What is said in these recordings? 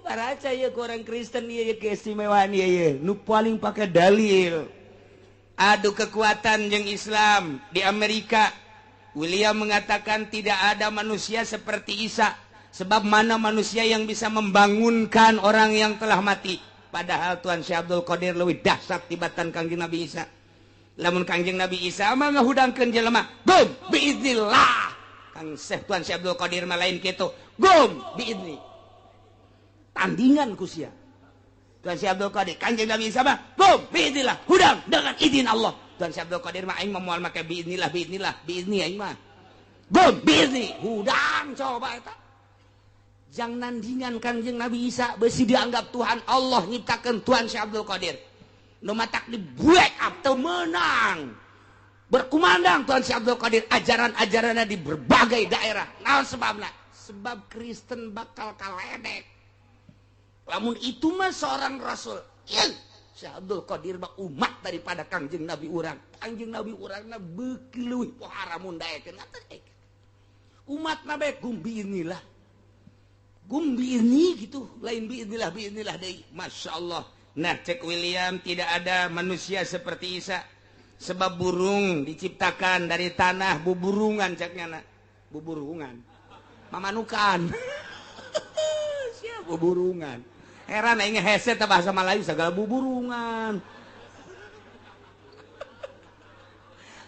Dibaraca ya ku orang Kristen ieu keistimewaan ieu nu paling pakai dalil. Adu kekuatan jeung Islam di Amerika. William mengatakan tidak ada manusia seperti Isa, sebab mana manusia yang bisa membangunkan orang yang telah mati. Padahal Tuan Syekh Abdul Qadir leuwih dahsyat tibatan Kangjeng Nabi Isa. Lamun Kangjeng Nabi Isa mah ngahudangkeun jelema, gum biiznillah. Kang Syekh Tuan Syekh Abdul Qadir mah lain kitu, gum biizni. Tandingan ku sia. Tuan Syekh Abdul Qadir, Kangjeng Nabi Isa mah gum biiznillah, hudang dengan izin Allah. Tuan Syekh Abdul Qadir mah aing mah moal make biiznillah, biiznillah, biizni aing mah. Gum biizni, hudang coba eta. Jang nandingan Kangjeng Nabi Isa besi dianggap Tuhan Allah nyiptakeun Tuhan Syekh Abdul Qadir. Nu matak di break up teu meunang. Berkumandang Tuhan Syekh Abdul Qadir ajaran-ajaranna di berbagai daerah. Naon sebabna? Sebab Kristen bakal kaledek. Lamun itu mah seorang rasul. Ieu Syekh Abdul Qadir mah umat daripada Kangjeng Nabi urang. Kangjeng Nabi urangna beuki leuwih pohara mun daekeun. Umat nabe gum biiznillah. Gum biizni gitu, lain biiznillah biiznillah deui. Masya Allah. Nah, cek William tidak ada manusia seperti Isa. Sebab burung diciptakan dari tanah, buburungan ceknya nak. Buburungan. Mamanukan. Siap buburungan. Heran aing hese teh bahasa Melayu segala buburungan.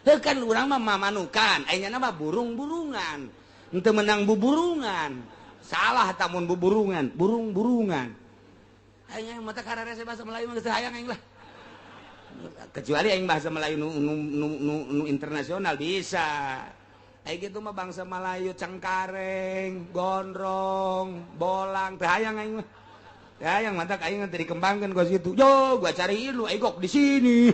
Heuh kan urang mah mamanukan, aing mah burung-burungan. Henteu menang buburungan. Salah tamun buburungan, burung-burungan. Aing mata kararese bahasa Melayu mah geus hayang aing lah. Kecuali aing bahasa Melayu nu internasional bisa. Aing kitu mah bangsa Melayu cengkareng, gondrong, bolang, teu hayang aing mah. Teu hayang mata aing teh dikembangkeun ka situ. Yo, gua cariin lu aing kok di sini.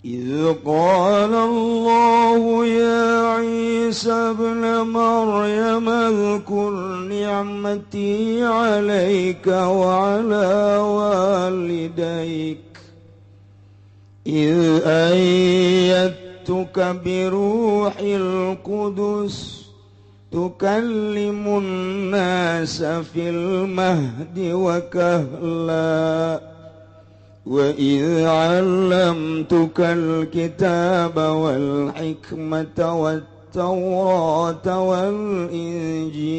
إذ قال الله يا عيسى ابن مريم اذكر نعمتي عليك وعلى والديك إذ أيدتك بروح القدس تكلم الناس في المهد وكهلا وإذ علمتك الكتاب والحكمة والتوراة والإنجيل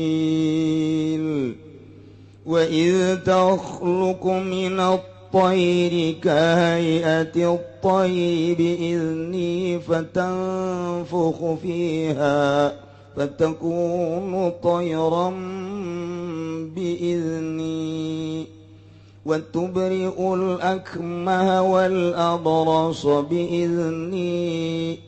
وإذ تخلق من الطير كهيئة الطير بإذني فتنفخ فيها فتكون طيرا بإذني وتبرئ الأكمه والأبرص بإذني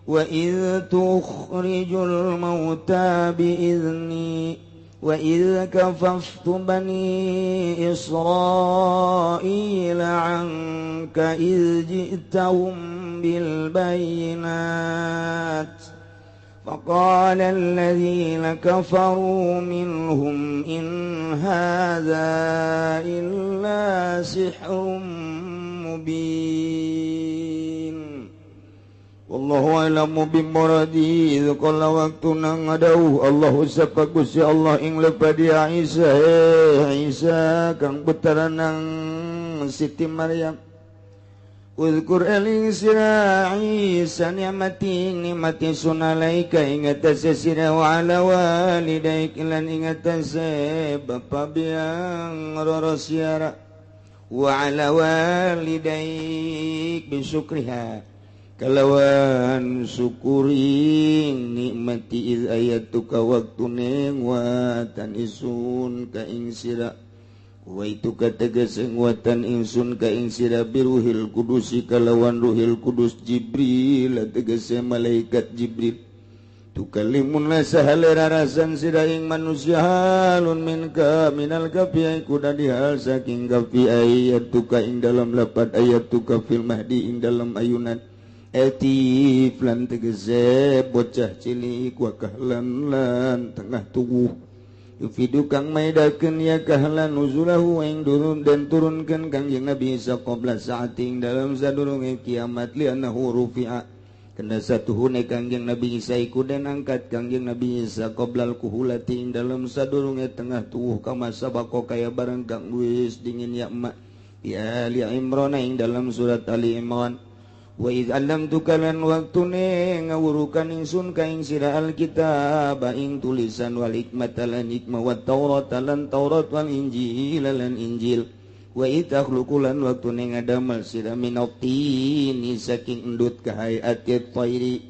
وإذ تخرج الموتى بإذني وإذ كففت بني إسرائيل عنك إذ جئتهم بالبينات فقال الذين كفروا منهم إن هذا إلا سحر مبين والله أعلم بمراده إذ قال وقتنا ngadauh Allah sapa Gusti Allah ing lepadi Isa Isa kang putra nang Siti Maryam. Uzkur eling sira Isa ni'mati nikmati sunalaika ing atase sira wa ala walidaik lan ing atase bapa biang roro siara wa ala walidaik bisyukriha kalawan syukuring nikmati iz ayatuka waktune watan isun ka ing sira wa itu kategas nguatan ingsun ka ing sira biruhil kudusi kalawan ruhil kudus Jibril tegese malaikat Jibril tukalimun la sahalera rasan sira ing manusia halun minka minal kafi kuda dihal saking kafi ayat tuka ing dalam lapat ayat tuka fil mahdi ing dalam ayunan etif lan tegese bocah cilik wa kahlan lan tengah tubuh yufidu kang maidakeun ya kahlan nuzulahu ing durun dan turunkeun Kangjeng Nabi Isa qabla saating dalam sadurunge kiamat li annahu rufi'a Kena satuhune Kangjeng Nabi Isa iku den angkat Kangjeng Nabi Isa qoblal kuhulati ing dalem sadurunge tengah tuwuh kama sabako kaya barang kang wis dingin ya emak ya Ali Imran ing dalam surat Ali Imran. Wa iz allamtuka lan waktune ngawurukan ingsun ka ing sira alkitab ing tulisan wal hikmata lan hikmah wat taurat lan taurat wal injil lan injil. Wa itakhluqu lan waktune ngadamel sira minatini saking endut ka hayati thairi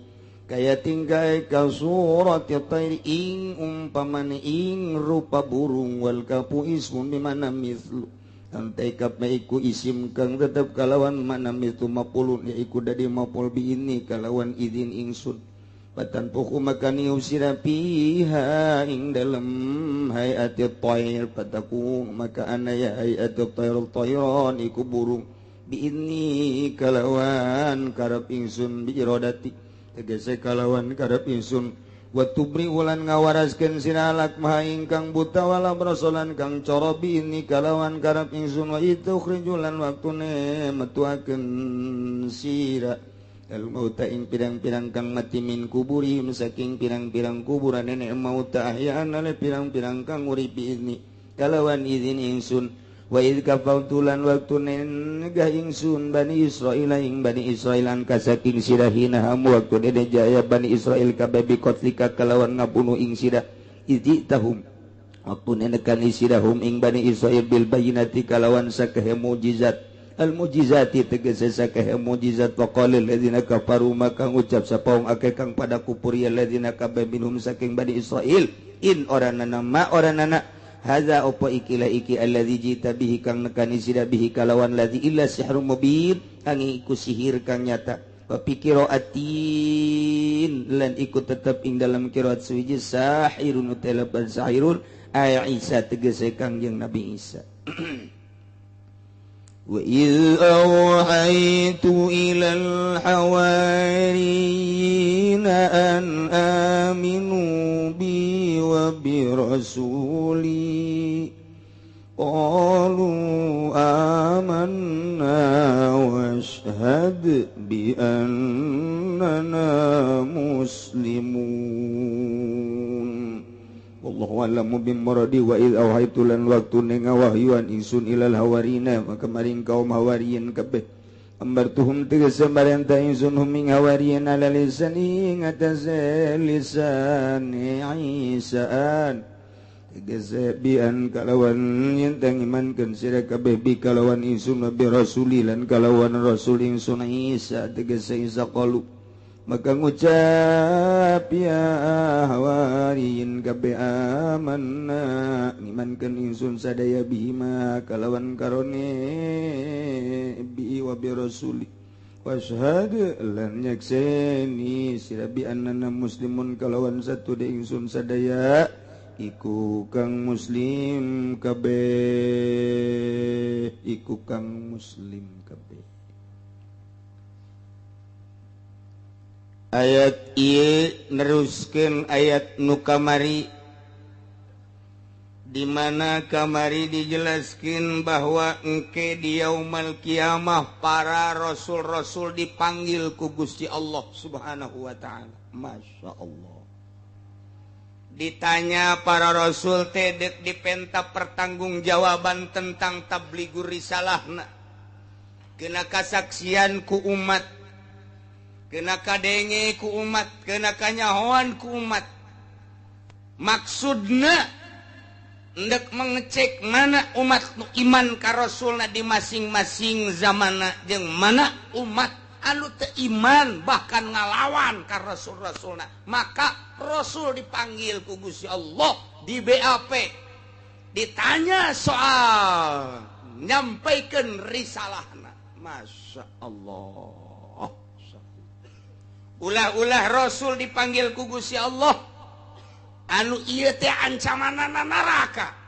kaya tingkai ka surati thairi ing umpamane ing rupa burung wal kapu ismun bimana mislu antai kap iku isim kang tetep kalawan mana mislu mapulun ya iku dadi mapul bi ini kalawan izin ingsun patan puku makani usira piha ing dalem hayati thair pataku maka ana ya hayati thair thairan iku burung bi ini kalawan karep ingsun bi iradati tegese kalawan karep ingsun wa tubri ulan ngawaraskeun sira alak maha ingkang buta wala rasolan kang cara bi ini kalawan karep ingsun wa itu khrijulan waktune metuakeun sira al mauta ing pirang-pirang kang mati min kuburihim saking pirang-pirang kuburan nenek mauta ahyaan ale pirang-pirang kang urip ini kalawan izin ingsun. Wa id kafautulan waktune negah ingsun Bani Israil ing Bani Israil an kasaking sira hina hamu waktu dene jaya Bani Israil kabeh bi qatlika kalawan ngabunuh ing sira ijitahum waktune nekani sirahum ing Bani Israil bil bayinati kalawan sakehe mujizat al mujizati tegese sakehe mujizat. Wa qala alladziina kafaru maka ngucap sapa wong akeh kang pada kupur ya alladziina kabeh minhum saking Bani Israil in oranana ma oranana hadza opo ikilah iki alladzi jita bihi kang nekani sira bihi kalawan ladzi illa sihrun mubin angi iku sihir kang nyata. Wa pikiraatin lan iku tetep ing dalam qiraat suwiji sahirun utalaban sahirun ay Isa tegese Kangjeng Nabi Isa. Wa iz awhaytu ilal hawariyina an aminu bi wa bi rasuli qalu amanna washhad bi annana muslimun. Wallahu a'lamu bimuradi. Wa id awhaitu lan waktune ngawahyuan ingsun ilal hawarina maka maring kaum hawariyin kabeh ambartuhum tegese marenta ingsun hum ing hawariyin ala lisani ngatasé lisane Isaan tegese bian kalawan yen tang imankeun sira kabeh bi kalawan ingsun bi rasuli lan kalawan rasul ingsun Isa tegese Isa qalu maka ngucap ya hawariyin kabeh amanna ngimankeun ingsun sadaya bihima kalawan karone bi wa bi rasuli wasyhad lan nyakseni sira bi annana muslimun kalawan satu de ingsun sadaya iku kang muslim kabeh iku kang muslim kabeh. Ayat ieu neruskeun ayat nu kamari di mana kamari dijelaskeun bahwa engke di yaumal kiamah para rasul-rasul dipanggil ku Gusti Allah Subhanahu wa taala. Masya Allah. Ditanya para rasul teh dek dipenta pertanggungjawaban tentang tabligur risalahna. Kena kasaksian ku umat, kena kadenge ku umat, kena kanyahoan ku umat. Maksudna ndek mengecek mana umat nu iman ka rasulna di masing-masing zamana jeung mana umat anu teu iman bahkan ngalawan ka rasul-rasulna. Maka rasul dipanggil ku Gusti Allah di BAP, ditanya soal nyampaikan risalahna. Masya Allah. Ulah-ulah rasul dipanggil ku Gusti Allah anu ieu teh ancamanana neraka.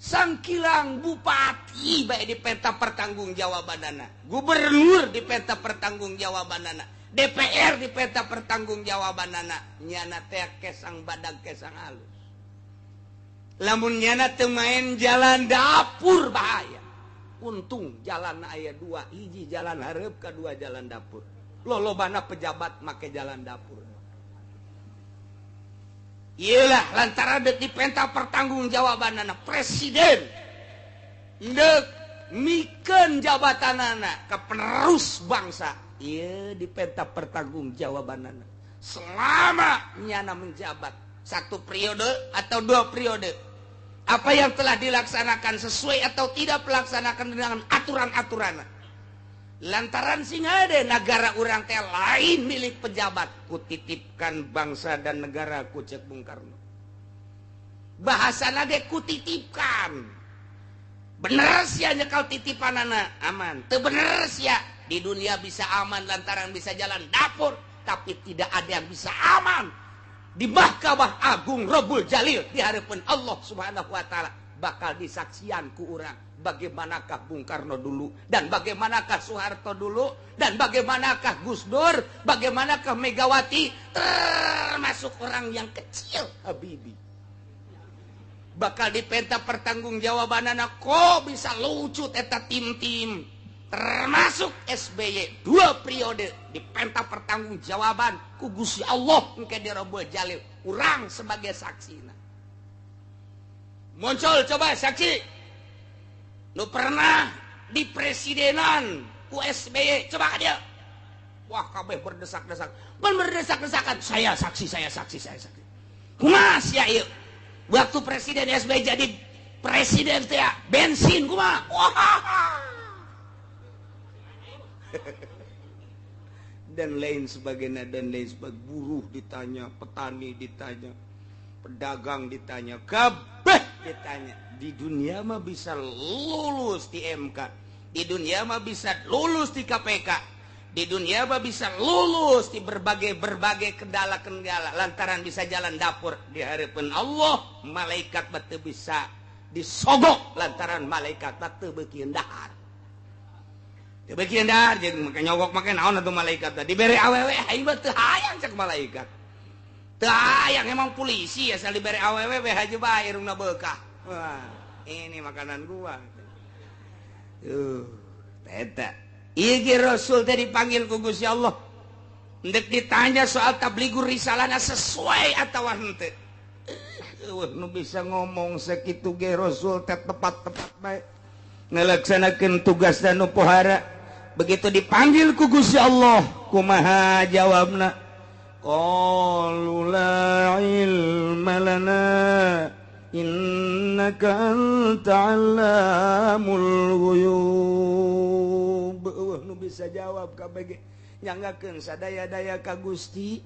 Sangkilang bupati bae dipenta pertanggungjawabanana, gubernur dipenta pertanggungjawabanana, DPR dipenta pertanggungjawabanana, nyana teh kesang badag kesang halus. Lamun nyana teu main jalan dapur bahaya. Untung jalan aya dua, hiji jalan hareup kadua jalan dapur. Lolobana pejabat make jalan dapur. Iyalah lantaran dek dipenta pertanggungjawabanana presiden dek mikeun jabatanana ke penerus bangsa. Iya dipenta pertanggungjawabanana selama nyana menjabat satu periode atau dua periode, apa yang telah dilaksanakan sesuai atau tidak pelaksanakan dengan aturan-aturan. Lantaran sing ada negara urang teh lain milik pejabat, kutitipkan bangsa dan negara ku cek Bung Karno. Bahasa ge kutitipkan. Bener sia nyekal titipanana aman. Teu bener sia di dunia bisa aman lantaran bisa jalan dapur, tapi tidak ada yang bisa aman di Mahkamah Agung Rabbul Jalil di hadapan Allah Subhanahu wa taala. Bakal disaksian ku urang bagaimanakah Bung Karno dulu dan bagaimanakah Soeharto dulu dan bagaimanakah Gus Dur, bagaimanakah Megawati, termasuk orang yang kecil Habibie. Bakal dipenta pertanggungjawabanana kok bisa lucut eta tim-tim termasuk SBY dua periode dipenta pertanggungjawaban ku Gusti Allah engke di Rabbul Jalil urang sebagai saksina. Muncul coba saksi nu pernah di presidenan ku SBY, coba ka dia. Wah kabeh berdesak-desak, berdesak-desakan, saya saksi, saya saksi, saya saksi. Kumaha sia ieu? Waktu presiden SBY jadi presiden teh bensin kumaha? Wah. Dan lain sebagainya, dan lain sebagainya. Buruh ditanya, petani ditanya, pedagang ditanya, kabeh ditanya. Di dunia mah bisa lulus di MK, di dunia mah bisa lulus di KPK, di dunia mah bisa lulus di berbagai-berbagai kendala-kendala lantaran bisa jalan dapur. Di hadapan Allah malaikat mah teu bisa disogok lantaran malaikat mah teu beuki dahar. Teu beuki dahar jeung make nyogok make naon atuh malaikat teh dibere awewe aing mah teu hayang cek malaikat. Teu hayang emang polisi asal dibere awewe we haja bae irungna beukah. Wah, ini makanan gua. Eta. Ieu Rasul teh dipanggil ku Gusti Allah. Ndek ditanya soal tabligur risalahna sesuai atawa henteu. Eueuh nu bisa ngomong sakitu ge Rasul teh tepat-tepat bae. Ngalaksanakeun tugas dan nu pohara. Begitu dipanggil ku Gusti Allah, kumaha jawabna? Qalu la ilma lana innaka anta 'allamul ghuyub. Eueuh nu bisa jawab kabeh nyanggakeun sadaya-daya ka Gusti.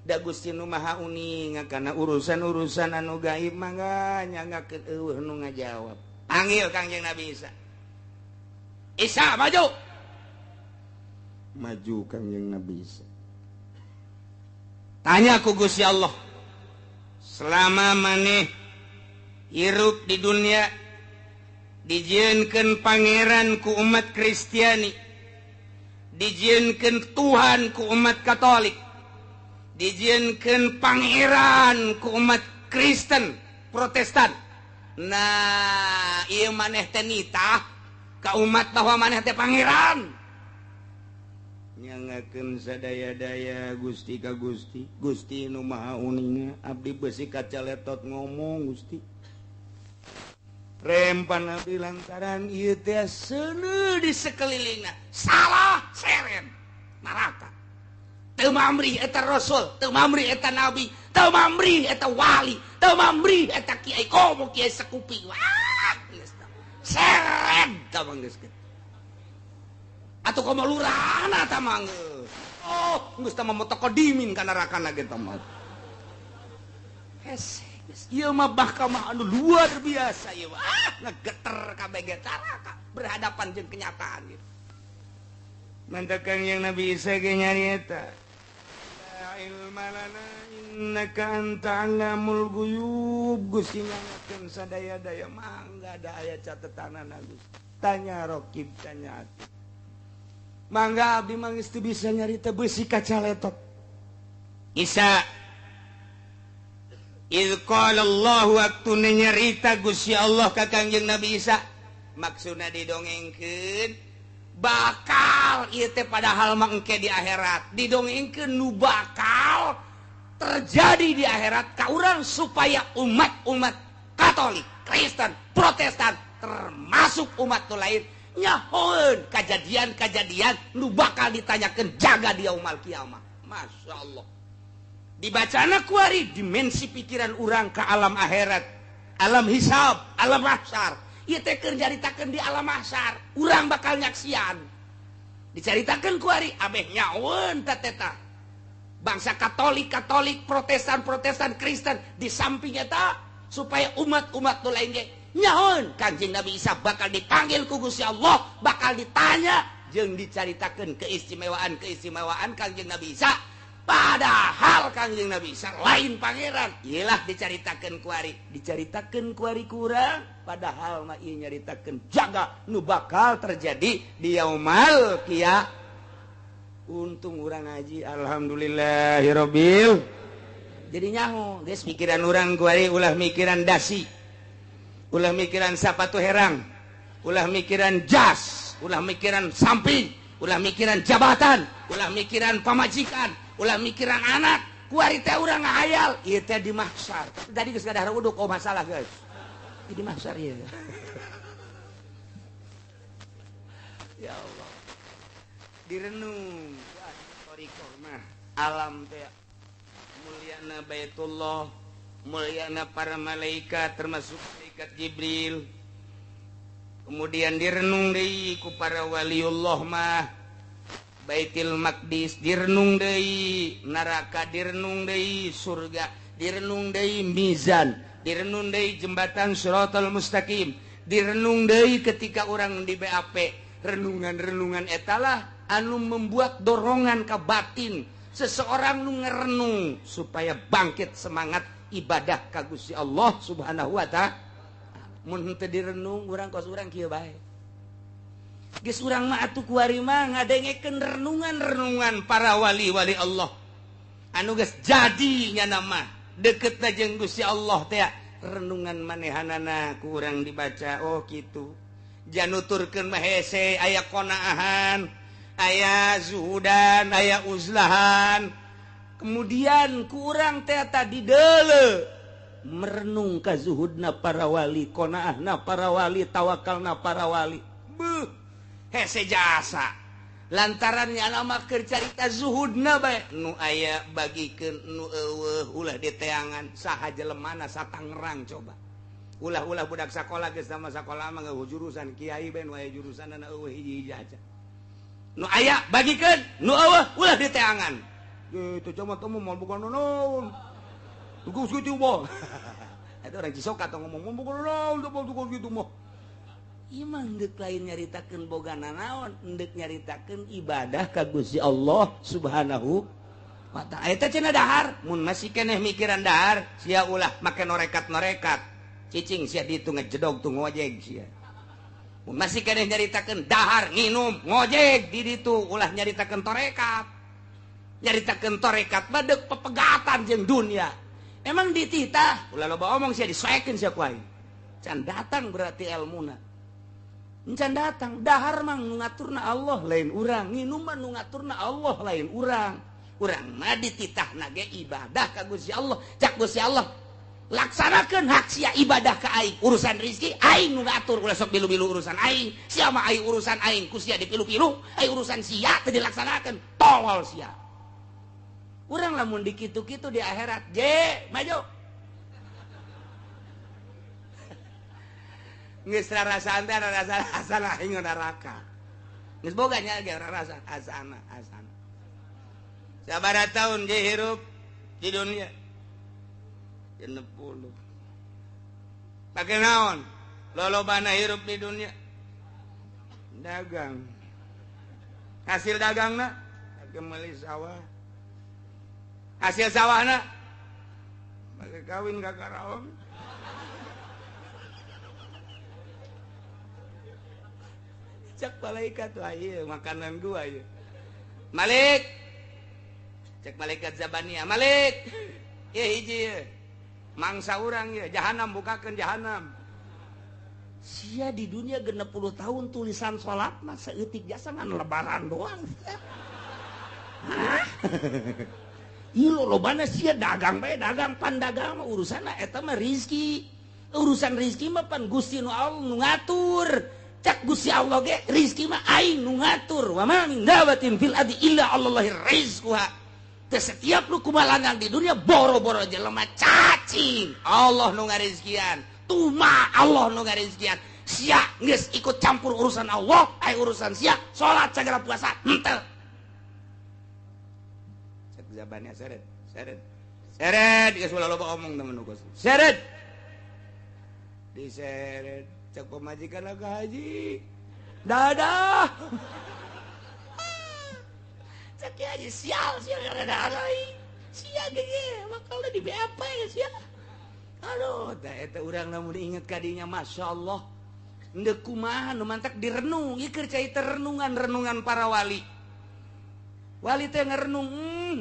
Da Gusti nu Maha Uning kana urusan-urusan anu gaib mangga nyanggakeun eueuh nu ngajawab. Panggil Kangjeng Nabi Isa. Isa maju. Maju Kangjeng Nabi Isa. Tanya ku Gusti Allah, selama maneh hirup di dunia dijieunkeun pangeran ku umat Kristiani, dijieunkeun Tuhan ku umat Katolik, dijieunkeun pangeran ku umat Kristen Protestan. Nah, ieu maneh teh nitah ka umat bahwa maneh teh pangeran. Nyangakeun sadaya-daya Gusti ka Gusti, Gusti nu Maha Uninga, abdi beusi kacaletot ngomong Gusti. Rempan abdi lantaran ieu teh seuneu di sekelilingna, salah seren neraka. Teu mamrih eta rasul, teu mamrih eta nabi, teu mamrih eta wali, teu mamrih eta kiai komo kiai sekupi. Wah, geus seren tah mah geus kitu. Atuh komo lurahna tah mah geus. Oh, geus tah mah mutaqaddimin ka nerakana ge tah mah. Hese, ieu mah mahkamah anu luar biasa ieu. Ah, ngegeter kabeh ge caraka berhadapan jeung kenyataan ieu. Mantakan yang Nabi Isa ge nyarieta. La ilma lana innaka anta 'allamul ghuyub. Gusti nyangakeun sadaya-daya mangga da aya catetanana Gusti. Tanya rokib, tanya ati. Mangga abdi mah geus teu bisa nyarita beusi kacaletot. Isa Idz qala Allah waktu nyarita Gusti Allah ka Kangjeng Nabi Isa, maksudna didongengkeun Bakal ieu teh padahal mah engke di akhirat didongengkeun nu bakal terjadi di akhirat ka urang supaya umat-umat Katolik, Kristen, Protestan termasuk umat nu lain nyahoeun kajadian-kajadian nu bakal ditanyakeun jaga di yaumul kiamah. Masya Allah. Dibacana kuari dimensi pikiran urang ke alam akhirat, alam hisab, alam mahsyar. Ieu teh keur nyaritakeun di alam mahsyar, urang bakal nyaksian. Dicaritakeun kuari abeh nyahoeun teh eta. Bangsa Katolik, Katolik, Protestan, Protestan, Kristen di samping eta supaya umat-umat nu lain ge nyahoeun Kanjeng Nabi Isa bakal dipanggil ku Gusti Allah, bakal ditanya jeung dicaritakeun keistimewaan-keistimewaan Kanjeng Nabi Isa. Padahal Kanjeng Nabi Isa lain pangeran. Iyalah dicaritakeun kuari, dicaritakeun kuari kurang, padahal mah ieu nyaritakeun jaga nu bakal terjadi di yaumal qiyamah. Untung urang ngaji, alhamdulillahirabbil. Jadi nyaho, geus pikiran urang kuari ulah mikiran dasi. Ulah mikiran sapatu herang, ulah mikiran jas, ulah mikiran samping, ulah mikiran jabatan, ulah mikiran pamajikan, ulah mikiran anak. Kuari teh urang ngahayal, ieu teh di mahsyar. Tadi geus kadahar uduk, oh masalah guys. Di mahsyar ieu. Ya Allah. Direnung. Wah, thariqah mah alam teh mulyana Baitullah, mulyana para malaikat termasuk malaikat Jibril. Kemudian direnung deui ku para waliullah mah. Baitul Maqdis direnung deui, neraka direnung deui, surga direnung deui, mizan direnung deui, jembatan Shiratal Mustaqim direnung deui ketika orang di BAP. Renungan-renungan etalah anu membuat dorongan ke batin seseorang nu ngerenung supaya bangkit semangat ibadah ka Gusti Allah Subhanahu wa ta'ala. Mun henteu direnung urang kos urang kieu bae. Geus urang mah atuh kuari mah ngadengekeun renungan-renungan para wali-wali Allah. Anu geus jadi nya mah deketna jeung Gusti Allah teh renungan manehanana ku urang dibaca oh kitu. Januturkeun mah hese aya qonaahan, aya zuhudan, aya uzlahan. Kemudian ku urang teh tadi deuleu merenung ka zuhudna para wali, qonaahna para wali, tawakalna para wali. Beuh, hese jasa lantaran nya keur carita zuhudna bae nu aya bagikeun nu eueuh ulah diteangan saha jelemana sa Tangerang coba. Ulah-ulah budak sakola geus sama sakola mah ngeueuh jurusan kiai bae nu aya jurusanna eueuh hiji-hiji aja. Nu aya bagikeun nu eueuh ulah diteangan. Kitu cuma temu moal boga naon. Geus kitu mah. Eta orang Cisoka teh ngomong moal boga naon teu kitu mah. Ieu mah deuk lain nyaritakeun boga nanaon, deuk nyaritakeun ibadah ka Gusti Allah Subhanahu wa ta'ala. Eta cenah dahar, mun masih keneh mikiran dahar, sia ulah make norekat-norekat. Cicing sia ditu ngejedog tuh ngojek sia. Mun masih keneh nyaritakeun dahar nginum ngojek di ditu ulah nyaritakeun torekat. Nyaritakeun torekat mah deuk pepegatan jeung dunia. Emang dititah ulah loba omong sia disoekeun sia ku aing. Can datang berarti elmuna. Encan datang dahar mah nu ngaturna Allah lain urang, nginum mah nu ngaturna Allah lain urang. Urang mah dititahna ge ibadah ka Gusti Allah. Cak Gusti Allah laksanakeun hak sia ibadah ka aing, urusan rezeki aing nu ngatur, ulah sok bilu-bilu urusan aing. Sia mah aing urusan aing ku sia dipilu-pilu, aing urusan sia teu dilaksanakeun, tolol sia. Urang lamun dikitu-kitu di akhirat, je maju. Geus rarasaan teh rarasaan aing neraka. Geus boga nya ge rarasaan asana asana. Sabaraha taun ge hirup di dunia? 60. Pake naon? Lolobana hirup di dunia? Dagang. Hasil dagangna pake meuli sawah. Hasil sawahna pake kawin ka Karawang. Cek malaikat wah ieu makanan gua ieu. Malik. Cek malaikat Zabania, Malik. Ieu hiji ieu. Mangsa urang ieu jahanam bukakeun jahanam. Sia di dunia 60 tahun tulisan salat mah saeutik jasa ngan lebaran doang. Hah? Ieu lolobana sia dagang bae dagang pan dagang mah urusanna eta mah rizki. Urusan rizki mah pan Gusti nu Allah nu ngatur. Cak Gusti Allah ge rizki mah aing nu ngatur. Wa ma min dabatin fil ardi illa Allahi rizquha. Teu setiap nu kumalangang di dunia boro-boro jelema cacing. Allah nu ngarizkian. Tuma Allah nu ngarizkian. Sia geus ikut campur urusan Allah, ai urusan sia salat sagala puasa henteu. Cek zabannya seret, seret. Seret geus ulah loba omong temen nu seret. Diseret cek pemajikan ka haji. Dadah. Cek haji sial sial dadah euy. Sia ge bakal di BAP sia. Aduh, eta urang lamun diinget kadinya Masya Allah. Ndek kumaha nu mantak direnung, ieu keur cai renungan-renungan para wali. Wali teh ngerenung,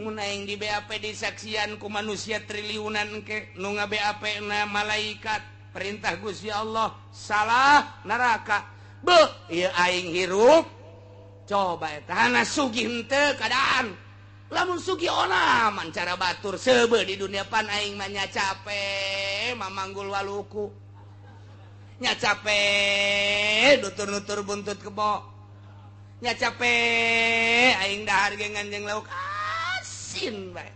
mun aing di BAP disaksian ku manusia triliunan engke nu nga-BAP na malaikat, perintah Gusti Allah, salah neraka. Beuh, ieu aing hirup. Coba eta hana sugih henteu keadaan. Lamun sugih ona man cara batur seubeuh di dunia pan aing mah nya cape mamanggul waluku. Nya cape nutur-nutur buntut kebo. Nya cape aing dahar ge nganjeng lauk asin bae.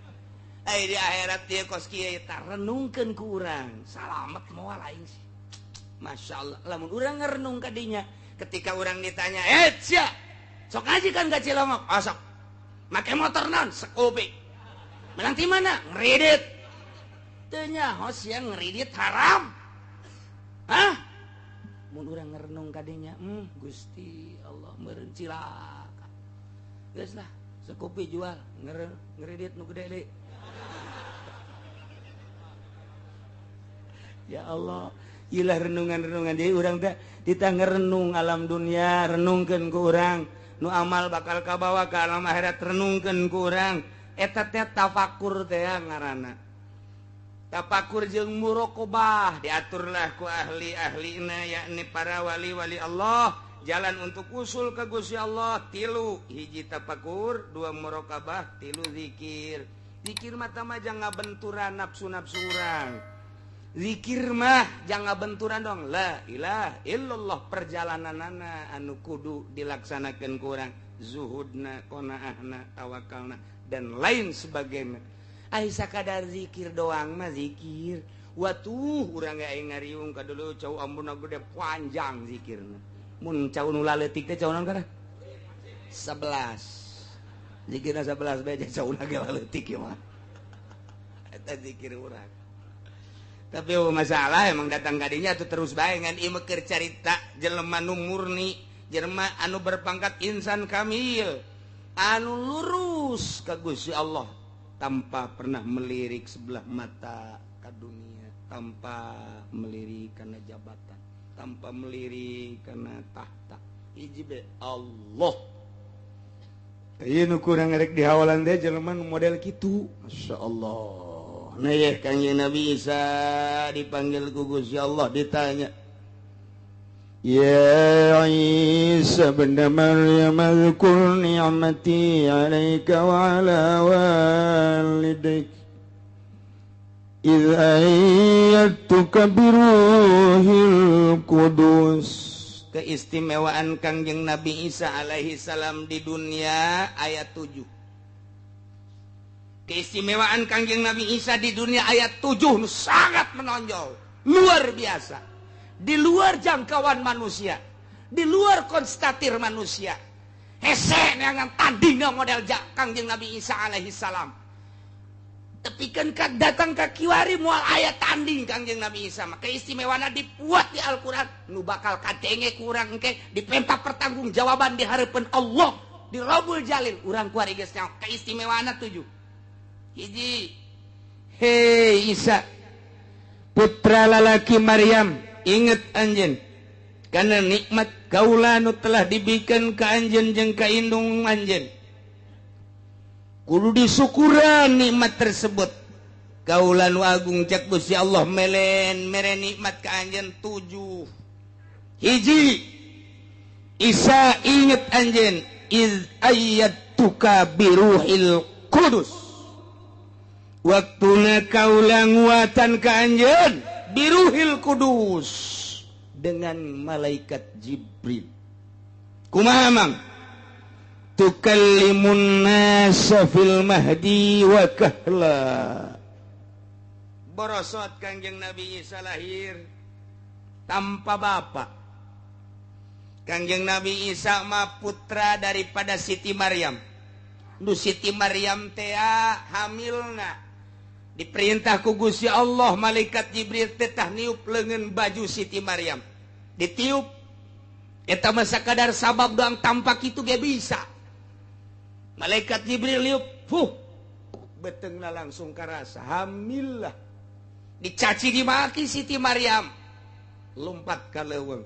Ai di akhirat ieu kos kieu eta renungkeun ku urang. Salamet moal aing sih. Masyaallah lamun urang ngerenung ka dinya ketika urang ditanya, "Eh sia, sok ngaji kan ka Cilongok?" "Oh, sok." Make motor naon? Sekupi. Menang ti mana? Ngeridit. Teu nyaho sia ngeridit haram. Hah? Mun urang ngerenung kadinya, Gusti Allah meureun cilaka. Geus lah, sekupi jual, ngeridit nu gede deui. Ya Allah, ieu lah renungan-renungan deui urang teh ditah ngerenung alam dunia, renungkeun ku urang. Nu amal bakal kabawa ke alam akhirat renungkeun ku urang. Eta teh tafakur teh ngaranna. Tafakur jeung muraqabah diaturlah ku ahli-ahlina yakni para wali-wali Allah, jalan untuk usul ke Gusti Allah tilu, hiji tafakur, dua muraqabah, tilu zikir. Zikir mah tah mah jangan ngabenturan nafsu-nafsu urang. Zikir mah jangan benturan dong. La ilaha illallah perjalananana anu kudu dilaksanakan ku urang, zuhudna, qanaahna, tawakalna dan lain sebagainya. Ai sakadar zikir doang mah zikir. Watuh urang ge aing ngariung ka dulu cau ambuna gede panjang zikirna. Mun cau nu laletik teh cau naon kana? 11. Zikirna 11 bae cauna ge laletik ieu mah. Eta zikir urang. Tapi masalah emang datang kadinya tuh terus bae ngan ieu mah keur carita jelema nu murni, jelema anu berpangkat insan kamil, anu lurus ka Gusti Allah tanpa pernah melirik sebelah mata ka dunia, tanpa melirik kana jabatan, tanpa melirik kana tahta. Hiji be Allah. Ieu nu kurang rek dihawalan teh jelema nu model kitu. Masyaallah. Nah ya Kangjeng Nabi Isa dipanggil ku Gusti Allah ditanya, Ya Isa ibn Maryam adhkur ni'mati 'alaika wa 'ala walidaik idh ayyadtuka biruhil qudus. Keistimewaan Kangjeng Nabi Isa alaihi salam di dunia ayat 7. Keistimewaan Kangjeng Nabi Isa di dunia ayat 7 sangat menonjol, luar biasa, di luar jangkauan manusia, di luar konstatir manusia. Hese neangan tandingna model Kangjeng Nabi Isa alaihi salam. Tepikeun ka datang ka kiwari moal aya tanding Kangjeng Nabi Isa mah. Keistimewaanna dipuat di Al-Qur'an, nu bakal kadenge ku urang engke dipenta pertanggungjawaban di hareupeun Allah di Rabbul Jalil. Urang kuari geus nyaho keistimewaanna 7. Hiji, hei Isa putra lalaki Maryam, inget anjeun karena nikmat kaula nu telah dibikeun ka anjeun jeung ka indung anjeun. Kudu disyukuran nikmat tersebut. Kaula nu agung cek Gusti Allah melen mere nikmat ka anjeun 7. Hiji Isa inget anjeun iz ayyatuka biruhil kudus, waktuna kaula nguatan ka anjeun biruhil kudus dengan malaikat Jibril. Kumaha mang? Tukallimun nasa fil mahdi wa kahla. Borosot Kangjeng Nabi Isa lahir tanpa bapak. Kangjeng Nabi Isa mah putra daripada Siti Maryam. Nu Siti Maryam teh hamilna diperintah ku Gusti Allah malaikat Jibril teh tah niup leungeun baju Siti Maryam. Ditiup eta mah sakadar sabab doang tampak itu ge bisa. Malaikat Jibril niup, fuh, beteungna langsung karasa hamil lah. Dicaci dimaki Siti Maryam, lompat ka leuweung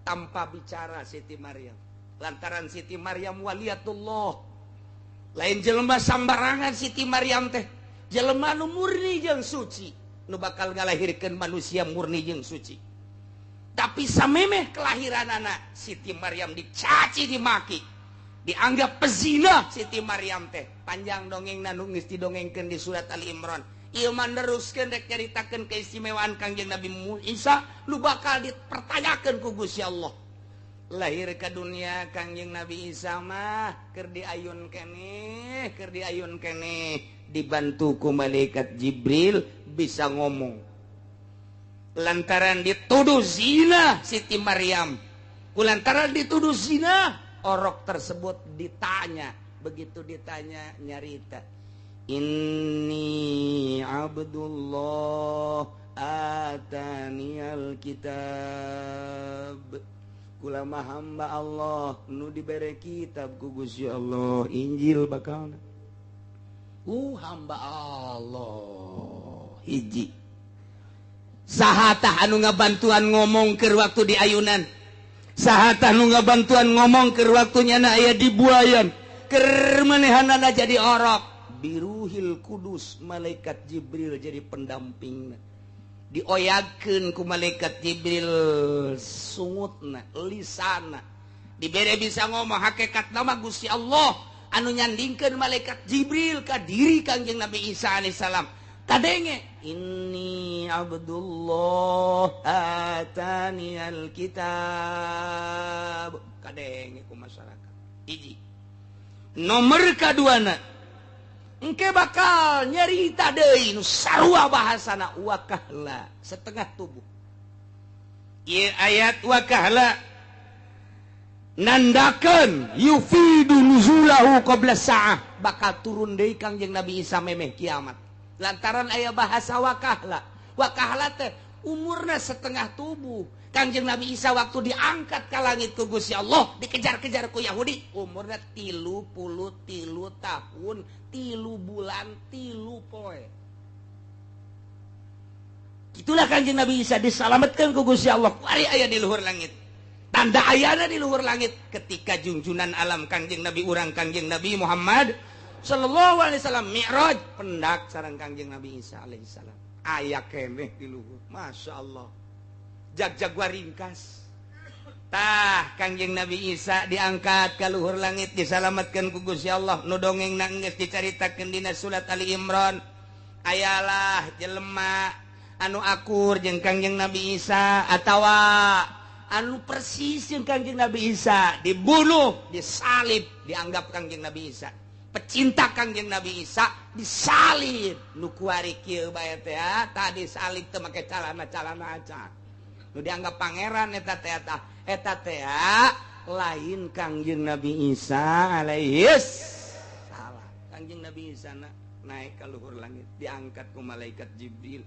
tanpa bicara Siti Maryam. Lantaran Siti Maryam waliyatullah, lain jelema sambarangan Siti Maryam teh, jelema nu murni jeung suci, nu bakal ngalahirkeun manusia murni jeung suci. Tapi samemeh kelahiran anak Siti Maryam dicaci dimaki, dianggap pezina Siti Maryam teh. Panjang dongengna nu geus didongengkeun di surat Ali Imran. Ieu mah neruskeun rek nyaritakeun keistimewaan Kangjeng Nabi Isa nu bakal dipertanyakeun ku Gusti Allah. Lahir ke dunia Kangjeng Nabi Isa mah keur diayun keneh, keur diayun keneh, dibantu ku malaikat Jibril bisa ngomong. Lantaran dituduh zina Siti Maryam, kulantaran dituduh zina, orok tersebut ditanya. Begitu ditanya nyarita, inni abdullah ataniyal kitab. Kula mah hamba Allah nu dibere kitab ku Gusti Allah, Injil bakalna. Hamba Allah hiji. Saha tah anu ngabantuan ngomong keur waktu di ayunan? Saha tah nu ngabantuan ngomong keur waktu nyana aya di buayan? Keur manehanana jadi orok. Biruhil kudus, malaikat Jibril jadi pendampingna. Dioyagkeun ku malaikat Jibril sungutna, lisana. Dibere bisa ngomong hakikat nama Gusti Allah anu nyandingkeun malaikat Jibril ka diri Kangjeng Nabi Isa alaihissalam. Kadenge inni abdullah atani alkitab. Kadenge ku masyarakat. Hiji. Nomor kaduana engke bakal nyerita deui nu sarua bahasana wakahla, setengah tubuh. Ieu ayat wakahla nandakeun yufidu nuzulahu qabla sa'ah, bakal turun deui Kangjeng Nabi Isa memeh kiamat. Lantaran aya bahasa wakahla. Wakahla teh umurna setengah tubuh. Kangjeng Nabi Isa waktu diangkat ke langit ku Gusti Allah, dikejar-kejar ku Yahudi, umurna 33 tahun, 3 bulan, 3 poe. Itulah Kangjeng Nabi Isa diselamatkan ku Gusti Allah. Kuari aya di luhur langit. Tanda ayana di luhur langit ketika junjunan alam Kangjeng Nabi urang Kangjeng Nabi Muhammad sallallahu alaihi wasallam mi'raj pendak sareng Kangjeng Nabi Isa alaihi salam. Aya keneh di luhur. Masya Allah. Jag-jag waringkas. Tah Kangjeng Nabi Isa diangkat ka luhur langit disalamatkeun ku Gusti Allah. Nu dongengna geus dicaritakeun dina surat Ali Imran. Ayalah jelema anu akur jeung Kangjeng Nabi Isa atawa anu persis jeung Kangjeng Nabi Isa dibunuh, disalib, dianggap Kangjeng Nabi Isa. Pecinta Kangjeng Nabi Isa disalib. Nu kuari kieu bae teh tadi salib teu make calana-calana acan. Nu dianggap pangeran eta teh eta teh lain Kangjeng Nabi Isa alaihis salam. Kangjeng Nabi Isa naik ka luhur langit diangkat ku malaikat Jibril.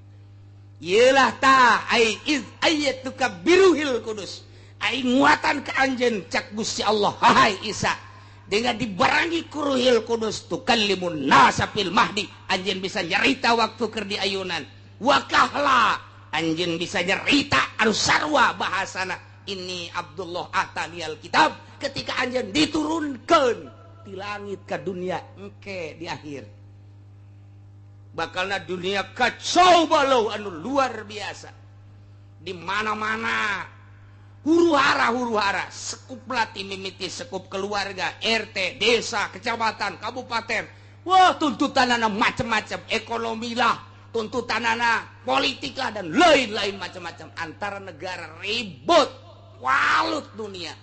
Ieulah ta ai iz ayatuka biruhil kudus. Ai nguatan ka anjeun cak Gusti Allah, hai Isa, dengan dibarengi ku Ruhil Kudus tukallimun nasa fil mahdi, anjeun bisa nyarita waktu keur di ayunan. Wakahla anjeun bisa nyarita anu sarua bahasana ini Abdullah ataniyal kitab ketika anjeun diturunkeun di langit ke dunia engke di akhir. Bakalna dunia kacau balau anu luar biasa. Di mana-mana Huru hara, huru hara, sekup latih mimiti sekup keluarga, RT, desa, kecamatan, kabupaten. Wah, tuntutan anak macam-macam, ekonomi lah, tuntutan anak politik lah, dan lain-lain macam-macam. Antara negara ribut, walut dunia.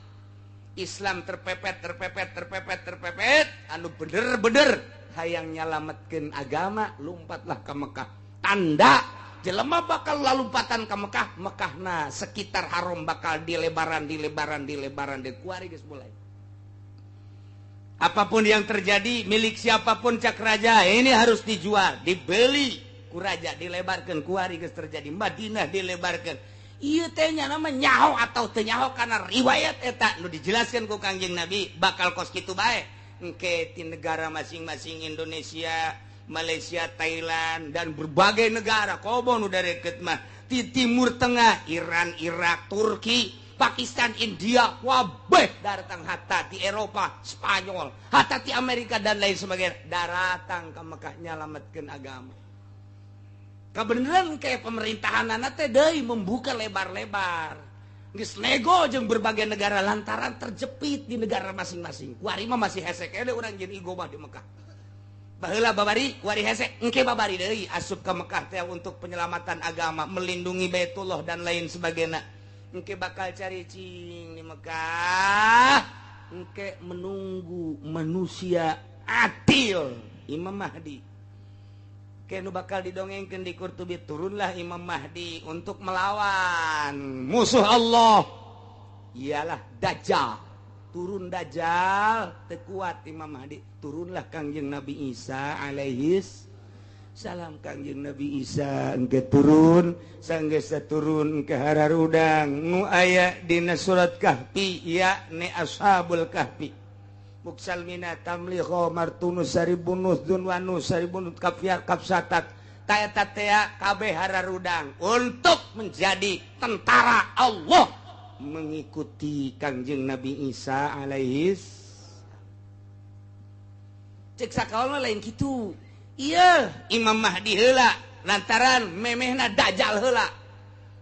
Islam terpepet, terpepet, terpepet, terpepet. Anu bener-bener hayang nyalametkeun agama, lompatlah ke Mekah. Tanda jelema bakal lalumpatan ke Mekah, Mekahna sekitar haram bakal dilebaran, dilebaran, dilebaran, dikuari geus mulai. Apapun yang terjadi, milik siapapun cak raja, ini harus dijual, dibeli ku raja, dilebarkan, kuari geus terjadi. Madinah dilebarkan. Ieu teh nya nama nyaho atau teu nyaho karena riwayat eta nu dijelaskan ku Kangjeng Nabi bakal kos kitu bae. Engke di negara masing-masing, Indonesia, Malaysia, Thailand, dan berbagai negara komo nu deket mah di Timur Tengah, Iran, Irak, Turki, Pakistan, India, wabeh datang, hatta di Eropa, Spanyol, hatta di Amerika dan lain sebagainya datang ke Mekah nyalametkeun agama. Kebenaran kayak pemerintahan anak teh deui membuka lebar-lebar. Geus nego jeung berbagai negara lantaran terjepit di negara masing-masing. Kuari mah masih hese keneh urang jeung igo mah di Mekah. Baheula babari kuari hese, engke babari deui asup ke Mekah teh untuk penyelamatan agama, melindungi Baitullah dan lain sebagainya. Engke bakal cari cing di Mekah. Engke menunggu manusia adil, Imam Mahdi. Kenu bakal didongengkeun di Qurtubi, turunlah Imam Mahdi untuk melawan musuh Allah, ialah Dajjal. Turun Dajjal, tekuat Imam Mahdi, turunlah Kangjeng Nabi Isa alaihis salam. Kangjeng Nabi Isa engke turun, sanggeus turun ke hararudang nu aya dina surat Kahfi, ya ne Ashabul Kahfi, Muksalmina, Tamliho, Martunus, Saribunus, Dunwanus, Saribunus, Kafiar, Kapsatat, Taeta tea, kabeh hararudang untuk menjadi tentara Allah mengikuti Kangjeng Nabi Isa alaihis. Cek sakaol lain gitu. Iya, Imam Mahdi heula lantaran memehna Dajjal heula.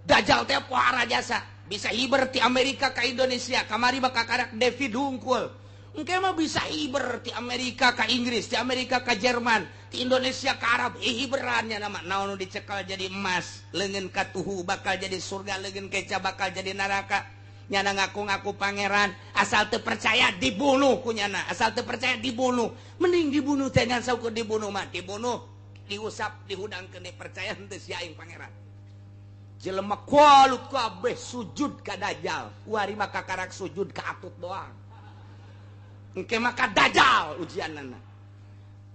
Dajjal teh pohara jasa, bisa hiber ti Amerika ke Indonesia, kamari bakal karak David hungkul. Engke mah bisa hiber ti Amerika ke Inggris, ti Amerika ke Jerman, ti Indonesia ke Arab, hiberannya nama naon nu dicekal jadi emas, leungeun katuhu bakal jadi surga, leungeun keca bakal jadi neraka. Nyana ngaku-ngaku pangeran, asal teu percaya dibunuh ku nyana, asal teu percaya dibunuh. Mending dibunuh teh ngan saukur dibunuh mah, dibunuh, diusap, dihudangkeun, percaya henteu sia aing pangeran. Jelema kualut kabeh sujud ka Dajjal, kuari mah kakarak sujud ka atut doang. Engke maka Dajjal ujianana.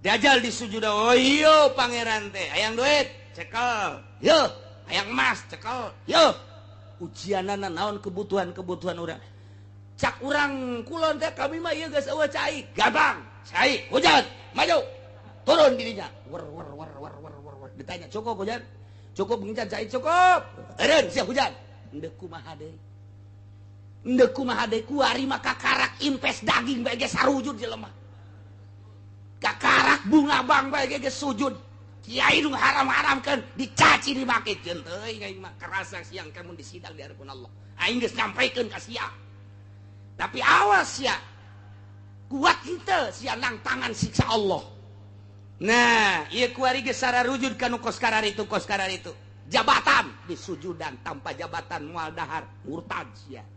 Dajjal disujud, oh iya pangeran teh, hayang duit, cekel. Yo, hayang emas, cekel. Yo. Ujianana naon kebutuhan-kebutuhan urang. Cak urang kulon teh kami mah ieu geus eueuh cai, gampang. Cai, hujan, maju. Turun dirinya. Wer wer wer wer wer wer wer. Ditanya, cukup hujan? Cukup ngincan cai cukup. Eureun sia hujan. Endek kumaha deui? Endek kumaha deui kuari mah kakarak impes daging bae ge sarujud jelema. Kakarak bunga bang bae ge sujud. Kiai nu haram-haramkeun dicaci dimaki jeung teuing aing mah kerasa siang kamu disidang di hadapan Allah. Aing geus nyampaikeun ka sia. Tapi awas sia. Kuat henteu sia nang tangan siksa Allah. Nah, ieu kuari geus sararujud ka nu kos kararitu kos kararitu. Jabatan disujudan, tanpa jabatan moal dahar, murtad sia.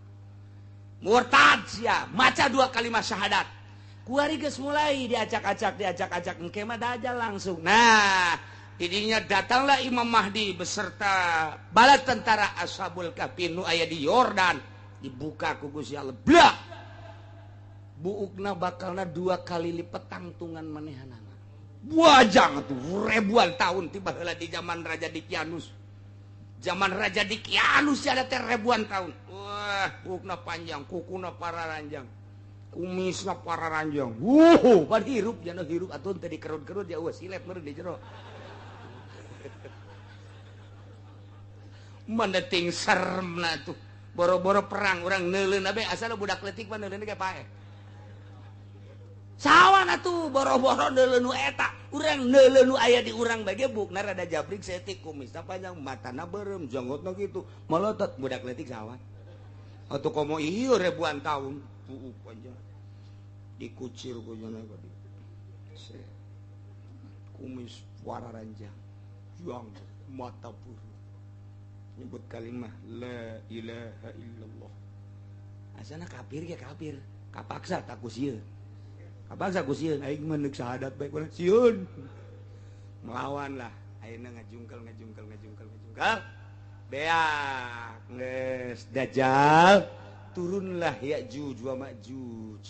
Murtad sia, maca dua kalimat syahadat. Kuari geus mulai diacak-acak, diacak-acak, engke mah Dajjal langsung. Nah, didinya datanglah Imam Mahdi beserta bala tentara Ashabul Kahfi nu aya di Yordan, dibuka ku Gusti Allah. Blak. Buukna bakalna dua kali lipat tangtungan manehanana. Buajang tuh ribuan tahun tiba heula di zaman Raja Dikianus. Zaman Raja Dikianus ada teh ribuan tahun. Wah, buukna panjang, kukuna pararanjang. Kumisna pararanjang. Wuh, pan hirup jana hirup atuh teh dikerut-kerut ya eueuh silet meureun di jero. Mana ting seremna tuh. Boro-boro perang urang neuleun abe asal budak leutik mah neuleun ge paeh. Sawan atuh boro-boro neuleun nu eta, urang neuleun nu aya di urang bae ge bukna rada jabrik saeutik, kumisna panjang, matana beureum, janggotna kitu, molotot budak leutik sawan. Atau komo ieu ribuan tahun puuk panjang dikucir ku jana kumis wararanjang juang mata buru nyebut kalimah la ilaha illallah. Asana kafir ge kafir kapaksa tak ku sieun kapaksa ku sieun aing mah neuk syahadat bae ku sieun melawan lah ayeuna ngajungkel ngajungkel ngajungkel ngajungkel beak geus dajjal turunlah Ya'juj wa Ma'juj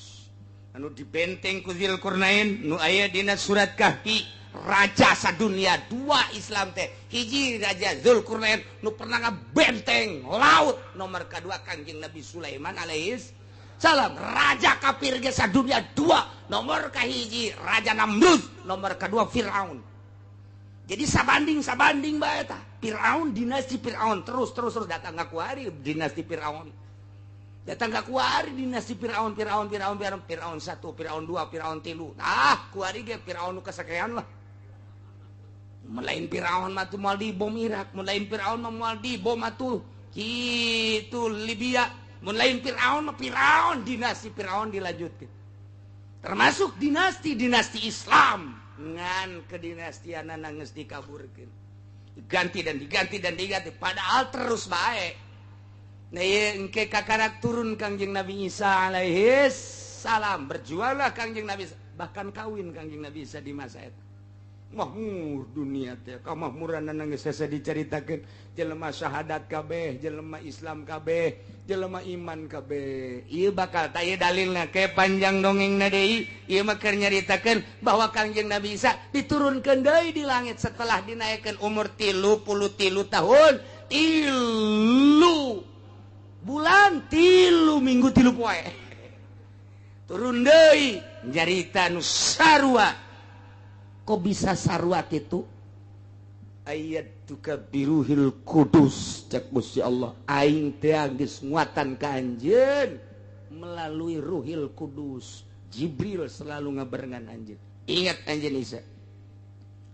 anu dibenteng ku Dzulqarnain nu aya dina surat Kahfi. Raja sadunia dua Islam teh hiji Raja Dzulqarnain nu pernah ngabenteng laut, nomor kedua Kangjeng Nabi Sulaiman alaihis salam. Raja kafir ge sadunia dua, nomor kahiji Raja Namrud, nomor kedua Firaun. Jadi sabanding sabanding bae tah Firaun, dinasti Firaun terus terus terus datang ngakuari dinasti Firaun, datang ka kuari dinasti Firaun Firaun Firaun Firaun Firaun 1 Firaun 2 Firaun 3. Ah kuari ge Firaun nu kasakean lah. Melain Firaun mah tuh moal dibom Irak, melain Firaun mah moal dibom atuh kitu Libya, melain Firaun mah Firaun dinasti Firaun dilanjutkeun. Termasuk dinasti-dinasti Islam ngan kedinastianana geus dikaburkeun. Diganti dan diganti dan diganti padahal terus bae. Nah ieu engke kakarak turun Kangjeng Nabi Isa alaihi salam, berjuanglah Kangjeng Nabi Isa, bahkan kawin Kangjeng Nabi Isa di masa eta. Mahmur dunia teh kamahmuranana geus hese dicaritakeun, jelema syahadat kabeh, jelema Islam kabeh, jelema iman kabeh. Ieu bakal tah ieu dalilna ke panjang dongengna deui, ieu mah keur nyaritakeun bahwa Kangjeng Nabi Isa diturunkeun deui di langit setelah dinaikkeun umur 33 tahun, 3 bulan 3 minggu 3 poe. Turun deui nyarita nu sarua. Kok bisa sarua kitu? Ayat tuka biruhil kudus cek Gusti Allah aing teh geus nguatan ka anjeun melalui Ruhil Kudus. Jibril selalu ngabarengan anjeun. Ingat anjeun Isa.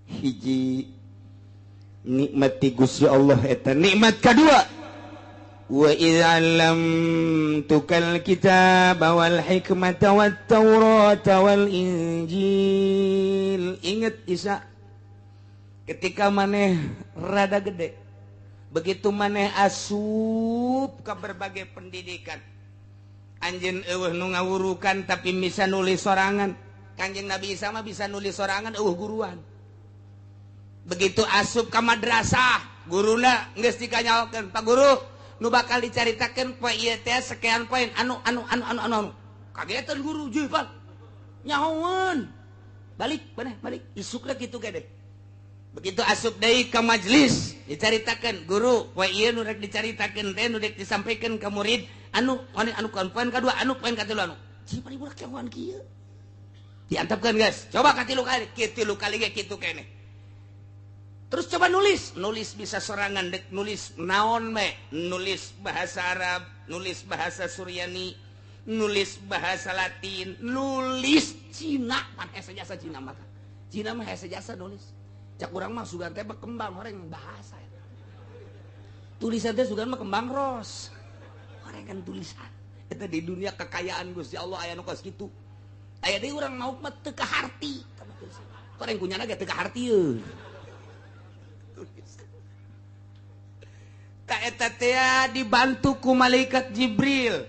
Hiji nikmat ti Gusti Allah eta nikmat kadua. Wa idza 'allamtukal kitaba wal hikmata wat taurata wal injil. Ingat Isa, ketika maneh rada gede, begitu maneh asup ke berbagai pendidikan, anjeun eueuh nu ngawurukan tapi bisa nulis sorangan. Kanjeng Nabi Isa mah bisa nulis sorangan eueuh guruan. Begitu asup ke madrasah, guruna geus dikanyaokeun, "Pak guru, nu bakal dicaritakeun poe ieu teh sekian poin anu anu anu anu anu." Kagetan guru jeung Pak. Nyahoeun. Balik maneh balik isukna kitu gede. Begitu asup deui ka majelis dicaritakeun, guru poe ieu nu rek dicaritakeun teh nu rek disampaikan ka murid anu anu anu poin kadua anu poin katilu anu. Cing budak nyahoan kieu. Diantepkeun geus. Coba katilu kali, katilu kali ge kitu keneh. Terus coba nulis, nulis bisa sorangan dek nulis naon me, nulis bahasa Arab, nulis bahasa Suryani, nulis bahasa Latin, nulis Cina, pan hese jasa Cina mah. Cina mah hese jasa nulis. Cak urang mah sugan teh kembang horeng bahasa. Tulisan teh sugan mah kembang ros. Horeng kan tulisan. Eta di dunia kekayaan Gusti Allah aya nu kos kitu. Aya deui urang mauk mah teu kaharti. Horeng kunyana ge teu kaharti euy. Eta teh dibantu ku malaikat Jibril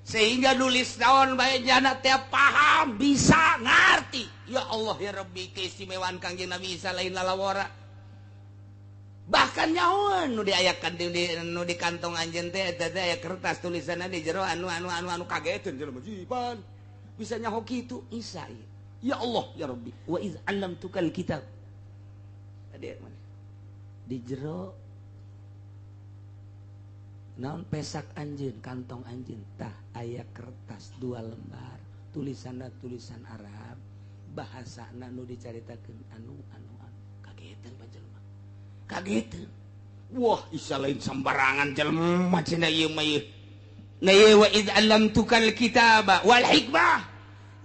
sehingga nulis naon bae jana teh paham bisa ngarti. Ya Allah ya Rabbi, keistimewaan Kangjeng Nabi Isa lain lalawara. Bahkan nyahoan nu diayakan nu di kantong anjeun teh eta teh aya kertas tulisanna di jero anu anu anu anu kageteun jelema jipan bisa nyaho kitu Isa. Ya Allah ya Rabbi, wa iz 'allamtukal kitab. Tadi mana di jero naon pesak anjeun kantong anjeun tah aya kertas 2 lembar tulisanna tulisan Arab bahasana nu dicaritakeun anu anu anu kageteun pa jelema kageteun. Wah Isa lain sembarangan jelema cenah ieu mah ieu. Nah ieu wa iz 'allamtukal kitaba wal hikmah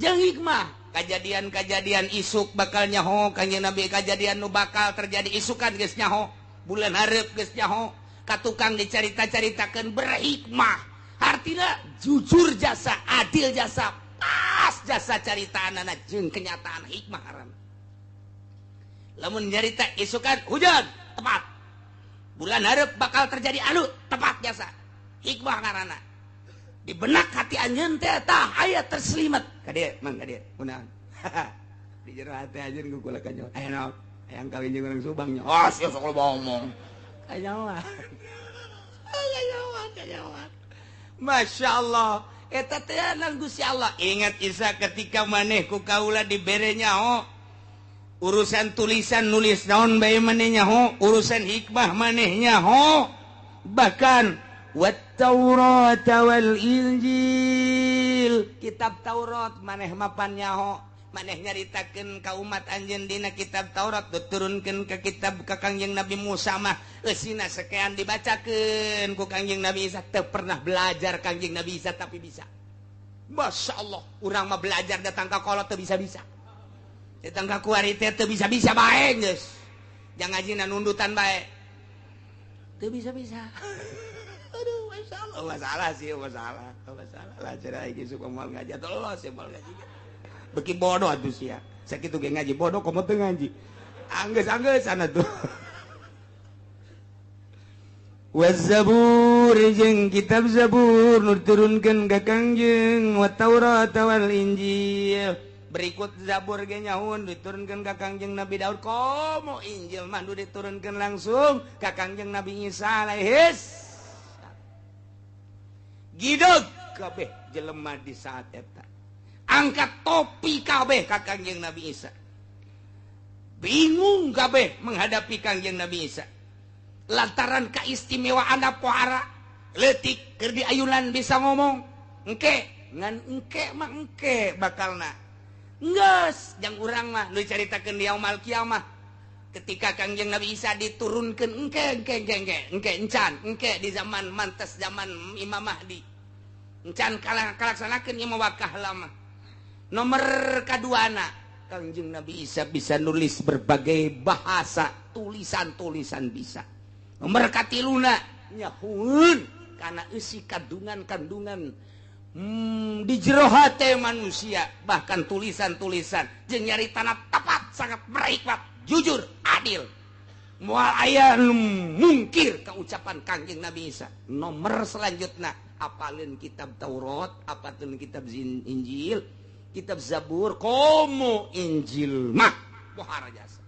jeung hikmah kajadian-kajadian isuk bakal nyaho Kangjeng Nabi, kajadian nu bakal terjadi isukan geus nyaho bulan hareup geus nyaho ka tukang dicarita-caritakeun berhikmah. Artinya jujur jasa, adil jasa, pas jasa caritaanana jeung kenyataan hikmah ngaranna. Lamun nyarita isukan hujan, tepat. Bulan hareup bakal terjadi anu, tepat jasa. Hikmah ngaranna. Di benak hati anjeun teh tah aya terselimet. Ka dieu, mang ka dieu, kunaon? Di jero hati anjeun ku kula kanyo. Aya naon? Hayang kawin jeung urang Subang nya. Oh, sia sok loba omong. Kanyawan. Kanyawan, kanyawan. Masya Allah. Eta teh nang Gusti Allah. Ingat Isa ketika maneh ku kaula dibere nyaho urusan tulisan nulis naon bae maneh nyaho, urusan hikmah maneh nyaho, bahkan wat Taurat wal Injil, kitab Taurat maneh mapan nyaho, maneh nyaritakeun ka umat anjeun dina kitab Taurat diturunkeun ka kitab ka Kangjeng Nabi Musa mah eusina sekian dibacakeun ku Kangjeng Nabi Isa. Teu pernah belajar Kangjeng Nabi Isa tapi bisa. Masya Allah, urang mah belajar datang ka kolot teu bisa-bisa, datang ka kuari teh teu bisa-bisa bae geus. Jangan ngajina nundutan bae teu bisa-bisa. Aduh, masya Allah, masalah sih, masalah, masalah lah cerah iki suka moal ngaji atuh los ya moal ngaji. Beki bodoh atuh sia. Sakitu ge ngaji bodoh komo teu ngaji. Anggeus-anggeus sana tuh. Waz-Zabur jeung kitab Zabur nu diturunkeun ka Kangjeng, wa Taurat wal Injil. Berikut Zabur ge nyaun diturunkeun ka Kangjeng Nabi Daud, komo Injil mah nu diturunkeun langsung ka Kangjeng Nabi Isa alaihis. Gideg kabeh jelema di saat eta. Angkat topi kabeh ka Kangjeng Nabi Isa. Bingung kabeh menghadapi Kangjeng Nabi Isa. Lantaran keistimewaan pohara leutik keur diayunan bisa ngomong. Engke ngan engke mah engke bakalna. Geus jang urang mah nu dicaritakeun di yaumul kiamah. Ketika Kangjeng Nabi Isa diturunkeun engke engke engke engke engke encan engke di zaman mantes zaman Imam Mahdi. Encan kalaksanakeun ieu mah wakah lama. Nomor kaduana Kangjeng Nabi Isa bisa nulis berbagai bahasa, tulisan-tulisan bisa. Nomor katiluna nyahueun kana eusi kandungan-kandungan di jero hate manusia, bahkan tulisan-tulisan jeung nyaritana tepat, sangat berhikmat, jujur, adil. Moal aya nu mungkir ka ucapan Kangjeng Nabi Isa. Nomor selanjutna apalin kitab Taurat, apalin kitab Injil, kitab Zabur, komo Injil mah pohara jasa.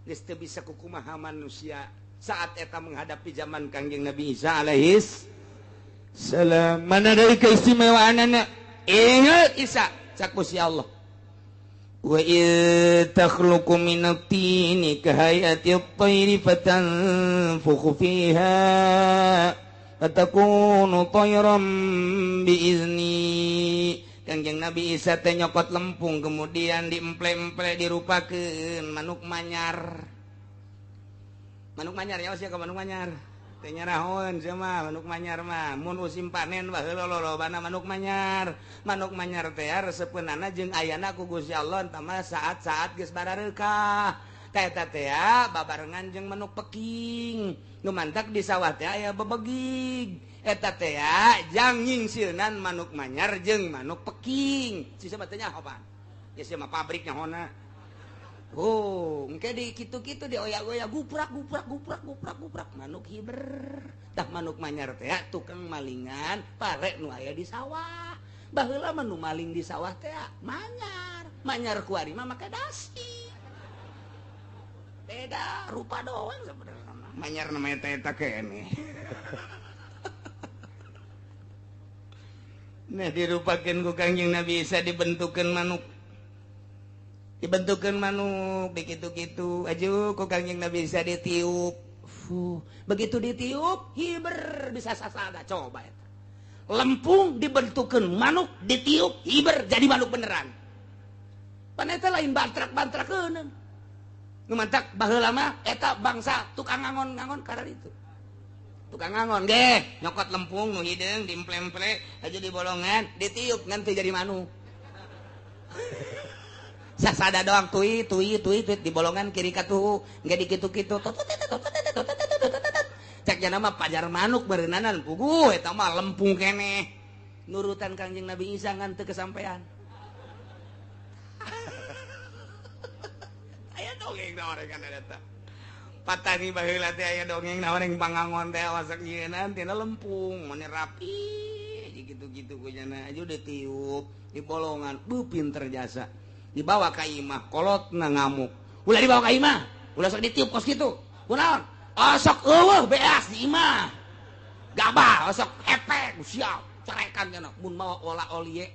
Geus teu bisa kukumaha manusia saat eta menghadapi zaman Kangjeng Nabi Isa alaihis salam. Mana dari keistimewaanana? Ingat Isa cak Gusti Allah. Wa id takhluqu minat tini kahayati at-tayri fatanfukhu fiha fatakunu tayran biizni. Kangjeng Nabi Isa teh nyokot lempung kemudian diemple-emple dirupakeun manuk manyar. Manuk manyar ya sia ka manuk manyar. Teh nyarahoeun sia mah manuk manyar mah mun musim panen baheula lolobana manuk manyar. Manuk manyar teh resepeunana jeung ayana ku Gusti Allah entah mah saat-saat geus barareukah. Teh eta teh babarengan jeung manuk peking. Nu mantak di sawah teh aya bebegig. Eta teh jang nyingsilnan manuk manyar jeung manuk peking. Si siapa teh nyaho pan? Ya sia mah pabrik nyahona. Oh, engke di kitu-kitu di oyak-oyak guprak guprak guprak guprak guprak manuk hiber. Tah manuk manyar teh tukang malingan pare nu aya di sawah. Baheula mah nu maling di sawah teh manyar. Manyar kuari mah make dasi. Beda rupa doang sebenarnya. Manyar namanya teh eta keneh. Nah dirupakeun ku Kangjeng Nabi Isa dibentukeun manuk. Dibentukeun manuk begitu-gitu aju ku Kangjeng Nabi Isa ditiup. Fuh, begitu ditiup hiber bisa sasada coba eta. Lempung dibentukeun manuk ditiup hiber jadi manuk beneran. Pan eta lain bantrak-bantrakeun. Nu mantak baheula mah eta bangsa tukang ngangon-ngangon karena itu. Tukang ngangon ge nyokot lempung nu hideung diemple-emple aja di bolongan ditiup ngan teu jadi manuk. Sasada doang tui tui tui tui di bolongan kiri katuhu nggak dikitu-kitu. Cek jana mah pajar manuk beureunanan puguh eta mah lempung keneh. Nurutan Kangjeng Nabi Isa ngan teu kesampean. Aya dongeng naon kan eta. Patani baheula teh aya dongeng naon yang pangangon teh wasak nyieunaan tina lempung, mane rapi gitu-gitu ku nyana aja udah tiup di bolongan, bu pinter jasa. Dibawa ka imah, kolotna ngamuk. Ulah dibawa ka imah, ulah sok ditiup kos kitu. Kunaon? Osok eueuh beas di imah. Gabah osok hepek, siap carekan nya mun mawa ola olie.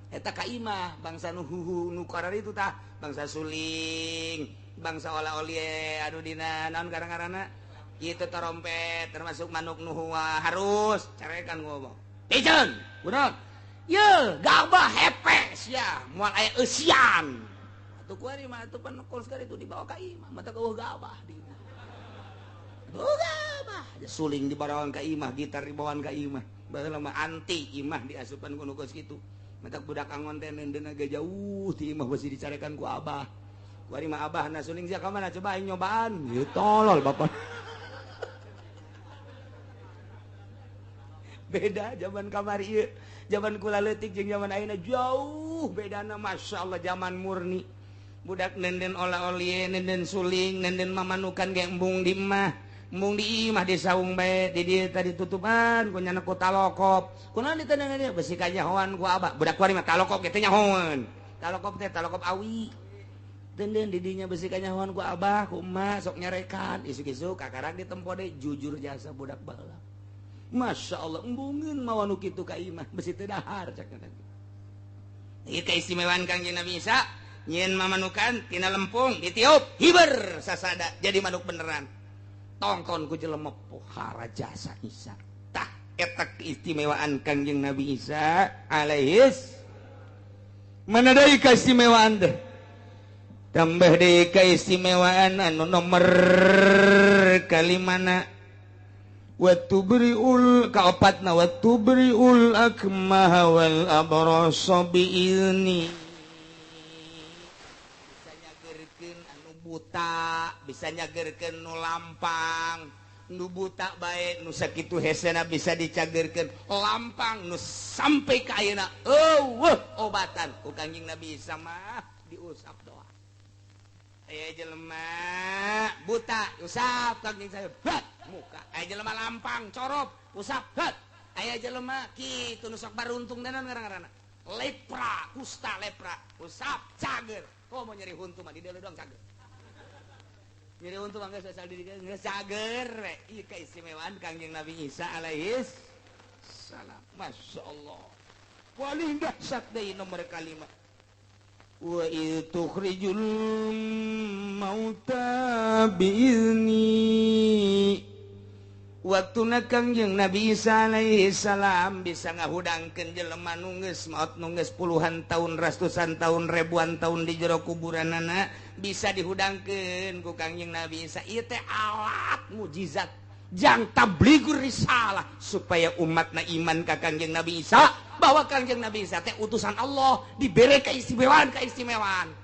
Eta ka imah bangsa nu huhu nu kararitu tah, bangsa suling, bangsa ola olie aduh dina naon garang-garana kitu trompet termasuk manuk nu harus carekan ngomong. Piceun, kunaon? Ye, gabah hepek sia, moal aya eusian. Atuh kuari mah atuh pan kos itu dibawa ka imah, mata eueuh gabah di imah. Eueuh gabah, suling dibawaan ka imah, gitar dibawaan ka imah. Baheula mah anti imah diasupan ku nu kos kitu. Mata budak angon teh neundeuna ge jauh ti imah beusi dicarekan ku abah. Kuari mah abah na suling sia ka mana coba aing nyobaan. Ieu tolol bapak. Beda zaman kamari ieu. Zaman kula leutik jeung zaman ayeuna jauh bedana, Masya Allah zaman murni. Budak nenden ola-olie, nenden suling, nenden mamanukan ge embung di imah. Embung di imah di saung bae, di dieu tadi tutupan ku nyana ku talokop. Kunaon ditendengan ieu besi kanyahoan ku abah. Budak kuari mah talokop ge teh nyahoan. Talokop teh talokop awi. Denden di dinya besi kanyahoan ku abah, ku emak sok nyarekan, isuk-isuk kakarak ditempo deui jujur jasa budak baheula. Masya Allah, embungeun mawa nu kitu ka imah, besi teu dahar cak teh. Ieu keistimewaan Kangjeng Nabi Isa, nyieun mamanukan tina lempung ditiup, hiber sasada jadi manuk beneran. Tongkon ku jelema pohara jasa Isa. Tah eta keistimewaan Kangjeng Nabi Isa alaihis. Mana deui keistimewaan teh? Tambah deui keistimewaan anu nomor kalimana. Wa tubriul kaopatna wa tubriul akmaha wal abrasa biizni. Bisa nyagerkeun anu buta, bisa nyagerkeun nu lampang, nu buta bae nu sakitu hesena bisa dicagerkeun, lampang nu sampai ka ayeuna eueuh obatan ku Kangjeng Nabi Isa mah diusap doa. Aya jelema buta usap Kangjeng saya muka, aya jelema lampang corop usap het, aya jelema kitu nu sok baruntung denan ngaran-ngaranna lepra, kusta lepra usap cager. Komo nyeri huntu mah di dieu doang cager. Nyeri huntu mah geus asal di dieu geus cager we. Ieu keistimewaan Kangjeng Nabi Isa alaihis salam. Masya Allah. Paling dahsyat deui nomor kalima. Wa idh tukhrijul mauta biizni. Waktuna Kangjeng Nabi Isa alaihi salam bisa ngahudangkeun jelema nu geus maot nu geus puluhan tahun, ratusan tahun, ribuan tahun di jero kuburanana bisa dihudangkeun ku Kangjeng Nabi Isa. Ieu teh alat mujizat jang tablighur risalah supaya umatna iman ka Kangjeng Nabi Isa bahwa Kangjeng Nabi Isa teh utusan Allah, dibere keistimewaan-keistimewaan.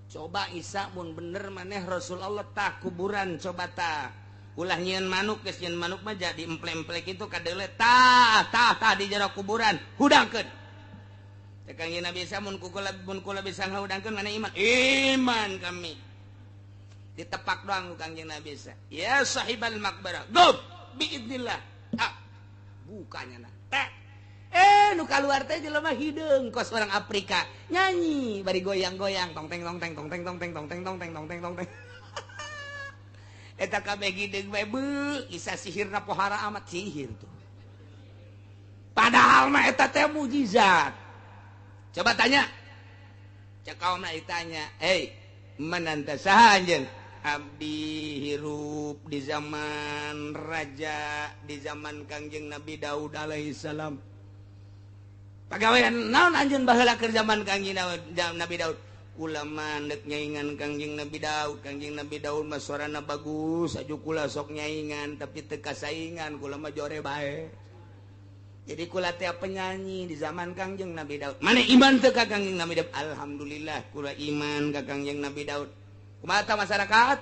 Coba Isa mun bener maneh Rasul Allah tah kuburan coba tah. Ulah nyieun manuk geus nyieun manuk mah jadi emple-emple kitu kadeule tah tah tah di jero kuburan hudangkeun. Teh Kangjeng Nabi Isa mun kula bisa ngahudangkeun maneh iman. Iman kami. Ditepak doang ku Kangjeng Nabi Isa. Ya sahibal maqbarah, gum biidznillah. Ah, bukanya na. Teh. Nu kaluar teh jelema hideung kos orang Afrika. Nyanyi bari goyang-goyang tong teng tong teng tong teng tong teng tong teng tong teng tong teng tong teng. Eta kabeh hideung bae beuh, isa sihirna pohara amat sihir tuh. Padahal mah eta teh mujizat. Coba tanya. Cek kaumna ditanya, "Hei, mananta saha anjeun?" Abdi hirup di zaman raja, di zaman Kangjeng Nabi Daud alaihi salam. Pagawean naon anjeun baheula keur zaman Kangjeng Nabi Daud? Kula mah deuk nyaingan Kangjeng Nabi Daud. Kangjeng Nabi Daud mah suarana bagus, aju kula sok nyaingan tapi teu kasaingan, kula mah jore bae. Jadi kula teh penyanyi di zaman Kangjeng Nabi Daud. Mana iman teu ka Kangjeng Nabi Daud? Alhamdulillah kula iman ka Kangjeng Nabi Daud. Kumaha masyarakat?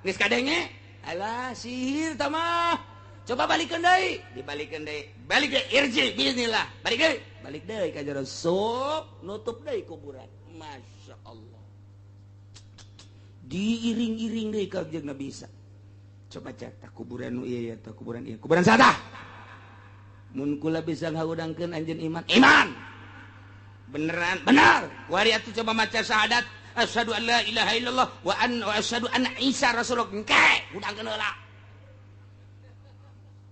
Geus kadenge? Alah sihir tamah. Coba balikeun deui, dibalikeun deui. Balik deui irji bismillah. Balik deui, balik deui ka jero sup, nutup deui kuburan. Masya Allah. Diiring-iring deui ka Kangjeng Nabi Isa. Coba cek kuburan nu ieu ya, kuburan ieu. Kuburan saha? Mun kula bisa ngahudangkeun anjeun iman. Iman. Beneran, benar. Kuari atuh coba maca syahadat. Asyhadu an la ilaha illallah wa anna asyhadu anna Isa rasulullah. Engke hudangkeun heula.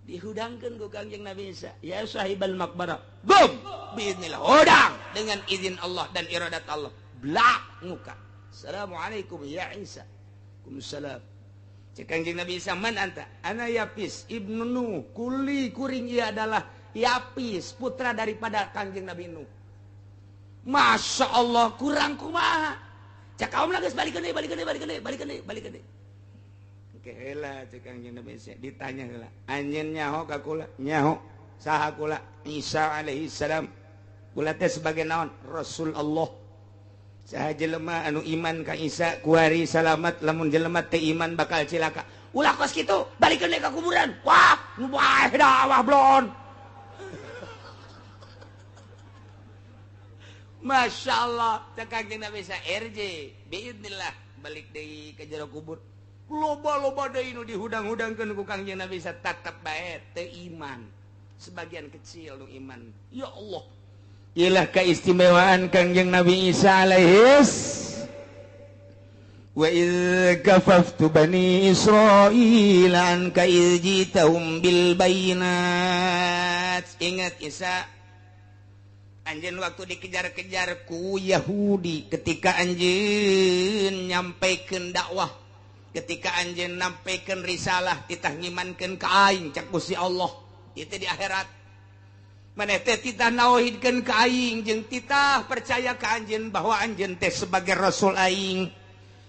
Dihudangkeun ku Kangjeng Nabi Isa. Ya sahibal maqbarah. Bum, biiznillah hudang dengan izin Allah dan iradat Allah. Blak muka. Assalamualaikum ya Isa. Waalaikumsalam. Cek Kangjeng Nabi Isa, man anta? Ana Yapis ibnu Nuh. Kuli kuring ia adalah Yapis, putra daripada Kangjeng Nabi Nuh. Masya Allah, kurang kumaha. Cek kaum geus balikeun deui, balikeun deui, balikeun deui, balikeun deui, balikeun deui. Oke heula cek Kangjeng Nabi Isa, ditanya heula. Anjeun nyaho ka kula? Nyaho. Saha kula? Isa alaihi salam. Kula teh sebagai naon? Rasul Allah. Saha jelema anu iman ka Isa kuari salamat, lamun jelema teu iman bakal cilaka. Ulah kos kitu, balikeun deui ka kuburan. Wah, nu bae dakwah blon. Masya Allah, cek Kangjeng Nabi Isa RJ, biidnillah balik deui ka jero kubur. Loba-loba deui nu dihudang-hudangkeun ku Kangjeng Nabi Isa tetep bae teu iman. Sebagian kecil nu iman. Ya Allah. Ialah keistimewaan Kangjeng Nabi Isa alaihis. Wa idz kafaftu bani Israil anka idz jitahum bil bayinat. Ingat Isa, anjeun waktu dikejar-kejar ku Yahudi ketika anjeun nyampaikeun dakwah, ketika anjeun nyampaikeun risalah, titah ngimankeun ka aing cak Gusti Allah, itu di akhirat. Maneh teh titah nauhidkeun ka aing jeung titah percaya ka anjeun bahwa anjeun teh sebagai rasul aing.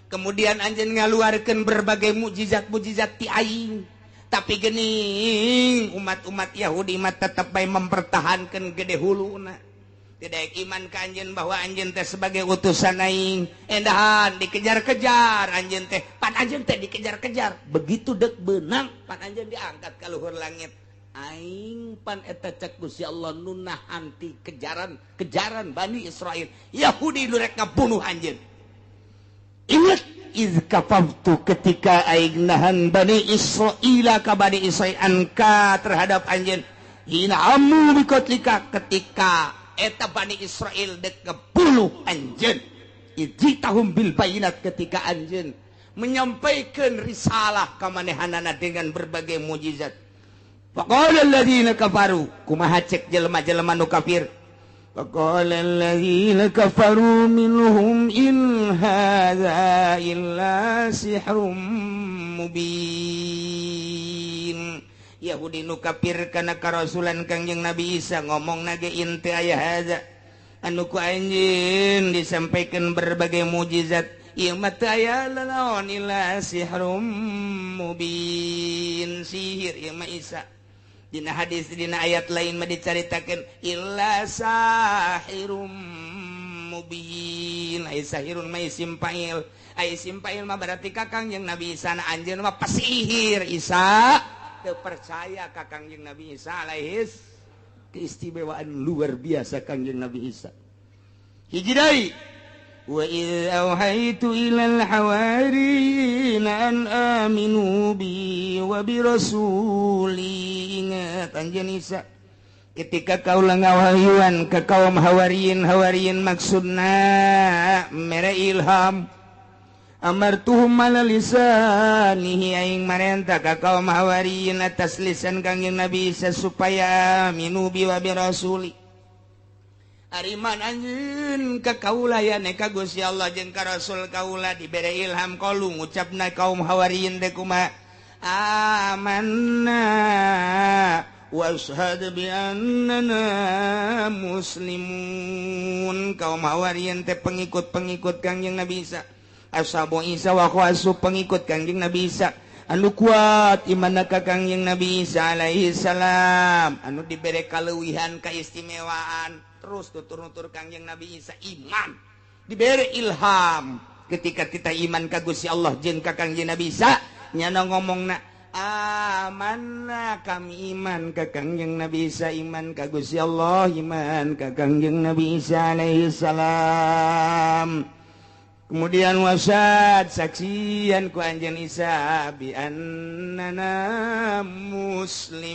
Kemudian anjeun ngaluarkeun berbagai mukjizat-mukjizat ti aing. Tapi geuning umat-umat Yahudi mah tetep bae mempertahankeun gede huluna. Tidak iman ka anjeun bahwa anjeun teh sebagai utusan aing. Endahan dikejar-kejar anjeun teh, pan anjeun teh dikejar-kejar. Begitu dek beunang pan anjeun diangkat ka luhur langit. Aing pan eta cek Gusti Allah nu nahan ti kejaran-kejaran Bani Israel. Yahudi nu rek ngabunuh anjeun. Ingat iz kafaftu ketika aing nahan Bani Israila ka Bani Israil anka terhadap anjeun. Hina amu bikotlika ketika eta Bani Israel dek ngebunuh anjeun. Ijitahum bil bayinat ketika anjeun menyampaikan risalah ka manehanana dengan berbagai mukjizat. Faqala alladziina kafaru kumaha cek jelema-jelema nu kafir. Faqala alladziina kafaru minhum in hadza illa sihrum mubin. Yahudi nu kafir kana karasulan Kangjeng Nabi Isa ngomong nage in teu aya hadza anu ku anjeun disampaikan berbagai mukjizat ieu mah teu aya lalaon illa sihrum mubin, sihir ieu mah Isa. Dina hadis dina ayat lain mah dicaritakeun illa sahirum mubin. Ai sahirun mah isim fa'il, ai isim fa'il mah berarti ka Kangjeng Nabi Isa na anjeun mah pasihir Isa. Percaya ka Kangjeng Nabi Isa alaihis keistimewaan luar biasa Kangjeng Nabi Isa. Hiji deui, wa idz auhaitu ilal hawariyina an aminu bi wa bi rasuli. Ingat anjeun Isa ketika kaula ngawahyuan ka kaum hawariyin, hawariyin maksudna mere ilham. Amartuhum ala lisanihi aing marenta ka kaum hawariyin atas lisan Kangjeng Nabi Isa supaya aminu bi wa bi rasuli. Ariman anjeun ka kaula ya ka Gusti Allah jeung ka Rasul kaula dibere ilham kalu ngucapna kaum hawariyin teh kumaha amanna washhad bi annana muslimun. Kaum hawariyin teh pengikut-pengikut Kangjeng Nabi Isa, ashabu Isa wa khawasu pengikut Kangjeng Nabi Isa anu kuat imanna ka Kangjeng Nabi Isa alaihi salam, anu dibere kaleuwihan kaistimewaan terus tutur-nutur Kangjeng Nabi Isa iman dibere ilham ketika kita iman ka Gusti Allah jeung ka Kangjeng Nabi Isa Nyana ngomongna amanna kami iman ka Kangjeng Nabi Isa, iman ka Gusti Allah, iman ka Kangjeng Nabi Isa alaihi salam. Kemudian wasad saksian ku Anjeun Isa bi annana muslimun,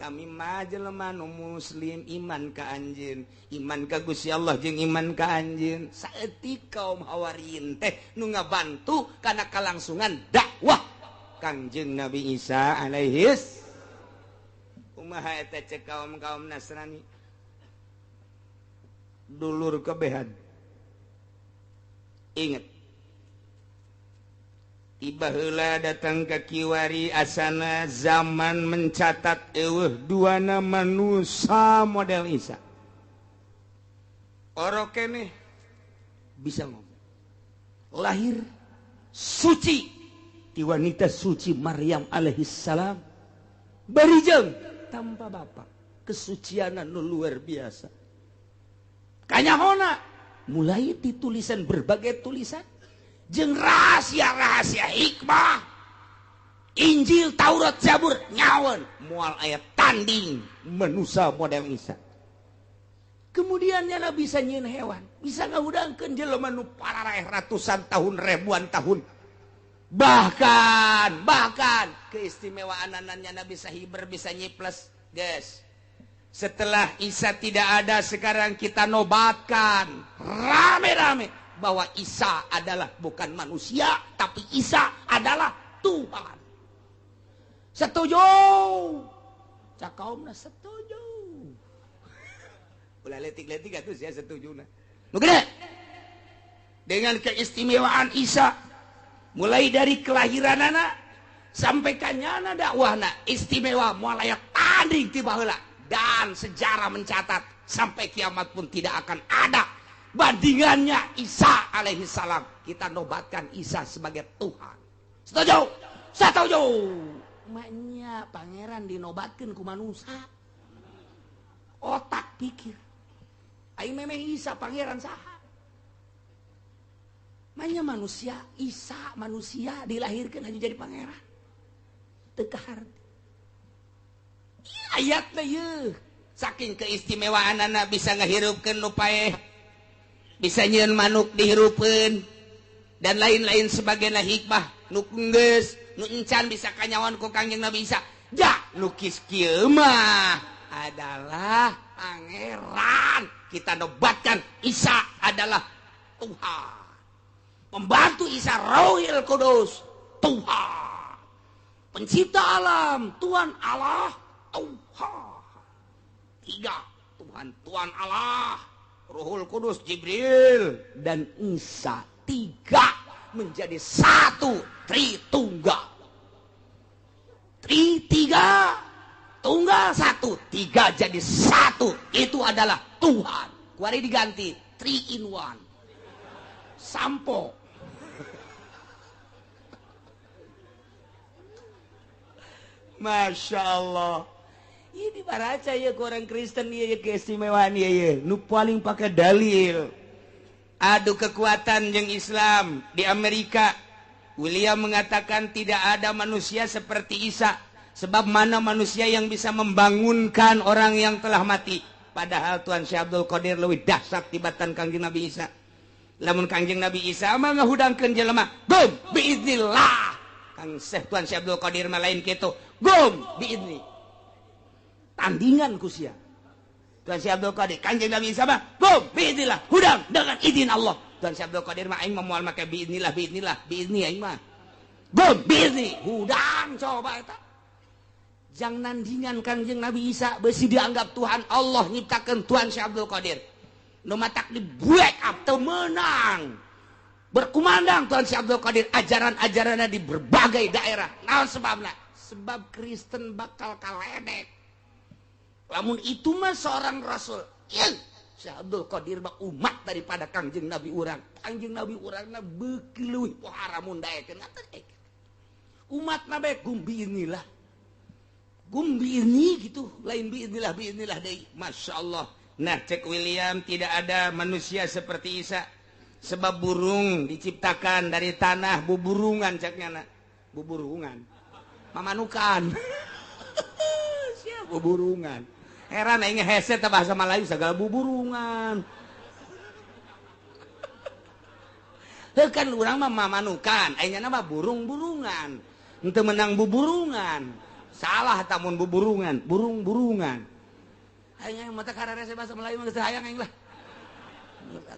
kami mah jelema nu muslim, iman ka anjeun, iman ka Gusti Allah jeung iman ka anjeun. Saeutik kaum Hawariyin teh nu ngabantu kana kalangsungan dakwah Kangjeng Nabi Isa alaihis. Kumaha eta cek kaum-kaum Nasrani dulur kebehan. Ingat, tiba heula datang ke kiwari asana zaman mencatat eueuh duana manusia model Isa. Orok keneh bisa ngomong. Lahir suci ti wanita suci Maryam alaihissalam, barijeng tanpa bapak, kesucianan nu luar biasa. Kanyahona mulai ditulisan berbagai tulisan jeung rahasia-rahasia hikmah Injil, Taurat, Zabur nyawan moal aya tanding manusia model Isa. Kemudian nyana bisa nyieun hewan, bisa ngahudangkeun jelema nu pararaeh ratusan tahun, ribuan tahun. Bahkan keistimewaan nyana bisa hiber, bisa nyiples, guys. Setelah Isa tidak ada, sekarang kita nobatkan rame-rame bahwa Isa adalah bukan manusia, tapi Isa adalah Tuhan. Setuju? Cak kaumna setuju. Ulah letik-letik atuh sia setujuna. Nu gede. Dengan keistimewaan Isa mulai dari kelahiranana sampai kanyana dakwahna istimewa, moal aya tanding ti baheula. Dan sejarah mencatat sampai kiamat pun tidak akan ada bandingannya Isa alaihi salam. Kita nobatkan Isa sebagai Tuhan. Setuju? Setuju. Maknya pangeran dinobatkan ku manusia. Otak pikir. Aing memeh Isa pangeran saha? Maknya manusia, Isa manusia dilahirkan hanya jadi pangeran. Teu kaharti. Ayatna yeuh, saking keistimewaanana bisa ngahirupkeun nu paeh, bisa nyieun manuk dihirupkeun dan lain-lain sebagainya hikmah nu geus nu encan bisa kanyawan ku Kangjeng Nabi Isa. Ja lukis kieu mah adalah pangeran. Kita nobatkan Isa adalah Tuhan. Pembantu Isa Rohil Kudus, Tuhan. Pencipta alam, Tuhan Allah, Tuhan. Tiga, Tuhan, Tuhan Allah, Ruhul Kudus, Jibril, dan Isa. Tiga menjadi satu, Tritunggal. Tri tiga, tunggal satu, tiga jadi satu. Itu adalah Tuhan. Kuari diganti 3 in 1. Sampo. Masya Allah. Ini baraca ya ke orang Kristen ya keistimewaan ya nu paling pakai dalil. Adu kekuatan yang Islam di Amerika. William mengatakan tidak ada manusia seperti Isa. Sebab mana manusia yang bisa membangunkan orang yang telah mati. Padahal Tuhan Syekh Abdul Qadir leuwih dahsyat tibatan Kangjeng Nabi Isa. Lamun Kangjeng Nabi Isa mah ngahudangkeun jelema, gum biiznillah. Kang Syekh Tuhan Syekh Abdul Qadir mah lain kitu, gum biizni. Tandingan ku sia. Tuhan Syekh Abdul Qadir, Kangjeng Nabi Isa mah gum biiznillah, hudang dengan izin Allah. Tuhan Syekh Abdul Qadir mah aing mah moal make biiznillah, biiznillah, biizni aing mah. Gum biizni, hudang coba eta. Jang nandingan Kangjeng Nabi Isa besi dianggap Tuhan Allah nyiptakeun Tuhan Syekh Abdul Qadir. Nu matak di break up teu meunang. Berkumandang Tuhan Syekh Abdul Qadir ajaran-ajaranna di berbagai daerah. Naon sebabna? Sebab Kristen bakal kaledek. Lamun itu mah seorang rasul. Ieu Syekh Abdul Qadir mah umat daripada Kangjeng Nabi urang. Kangjeng Nabi urangna beuki leuwih pohara mun daekeun. Umat nabe gumbi inilah. Gumbi ini gitu, lain biiznillah biiznillah deui. Masya Allah. Nah, cek William tidak ada manusia seperti Isa. Sebab burung diciptakan dari tanah, buburungan ceknya na. Buburungan. Mamanukan. Siap buburungan. Heran aing hese teh bahasa Melayu segala buburungan. Heuh kan urang mah mamanukan, aing nya mah burung-burungan. Henteu menang buburungan. Salah tamun buburungan, burung-burungan. Aing mata kararese bahasa Melayu mah geus hayang aing lah.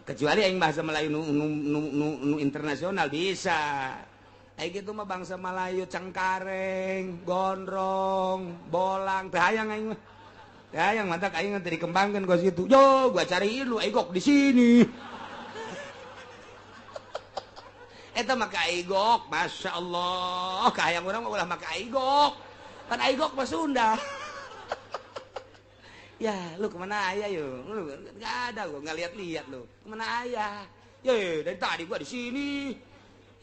Kecuali aing bahasa Melayu nu internasional bisa. Aing gitu mah bangsa Melayu cengkareng, gondrong, bolang, teu hayang aing mah. Teu hayang mata aing teh dikembangkeun kos kitu. Yo, gua cariin lu aing kok di sini. Eta mah ka aigok, Masya Allah. Kahayang urang mah ulah maka aigok. Pan aigok mah Sunda. Ya, lu kemana ayah yo? Lu nggak ada gua nggak lihat-lihat lu. Kemana ayah? Ye, dari tadi gua di sini.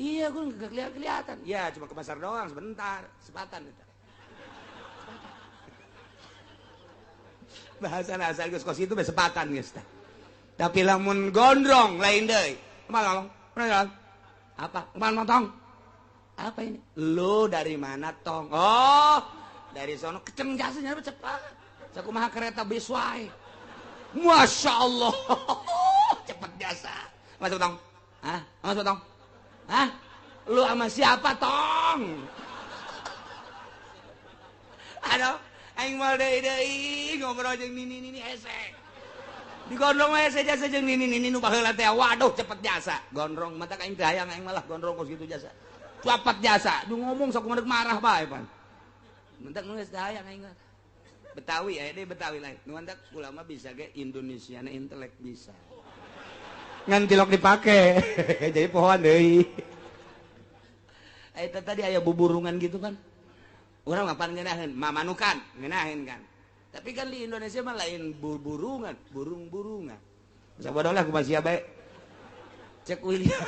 Iya, gua nggak kelihatan. Ya, cuma ke pasar doang sebentar, sepatan itu. Bahasa asal geus kos itu sepatan geus tah. Tapi lamun gondrong lain deui. Kumaha ngomong? Apa? Kemana tong? Apa ini? Lu dari mana tong? Oh, dari sono keceng jasanya cepat. Sakumaha kereta bis wae. Masya Allah, cepet jasa. Masuk tong? Hah? Masuk tong? Hah? Lu sama siapa tong? Aduh, aing mal deui deui ngobrol jeung nini-nini hese. Digondrong mah hese jasa jeung nini-nini nu baheula teh. Waduh, cepet jasa. Gondrong mata aing teh hayang aing malah gondrong kos kitu jasa. Cepet jasa. Du ngomong sakumaha deuk marah bae pan. Mentak geus teh hayang aing mah. Betawi ya, deh Betawi lain. Nu mantak ulama bisa ge Indonesia na intelek bisa. Ngan tilok dipake. Jadi pohoan deui. Eta tadi aya buburungan gitu kan. Urang mah pan ngeunaheun, mamanukan, ngeunaheun kan. Tapi kan di Indonesia mah lain buburungan, burung-burungan. Sabodoh lah kumaha sia bae. Cek William.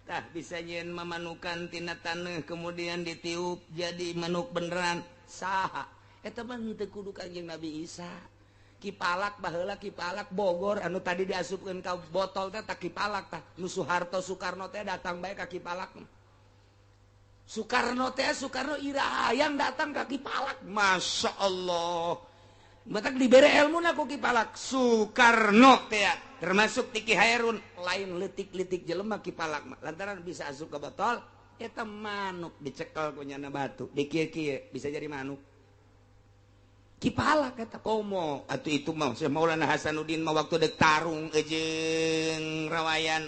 Tah bisa nyieun mamanukan tina taneuh kemudian ditiup jadi manuk beneran. Saha? Eta mah henteu kudu Kanjeng Nabi Isa. Kipalak baheula kipalak Bogor anu tadi diasupkeun ka botol teh tah kipalak tah. Nu Soeharto Soekarno teh datang bae ka kipalak. Soekarno teh Soekarno ira hayang datang ka kipalak. Masya Allah. Batak dibere ilmuna ku kipalak. Soekarno teh termasuk Tiki Hairun lain leutik-leutik jelema kipalak mah. Lantaran bisa asup ka botol eta manuk dicekel ku nyana batu. Dikieu-kieu bisa jadi manuk. Kipalak kata komo atuh itu mah Syekh Maulana Hasanuddin mah waktu dek tarung jeung rawayan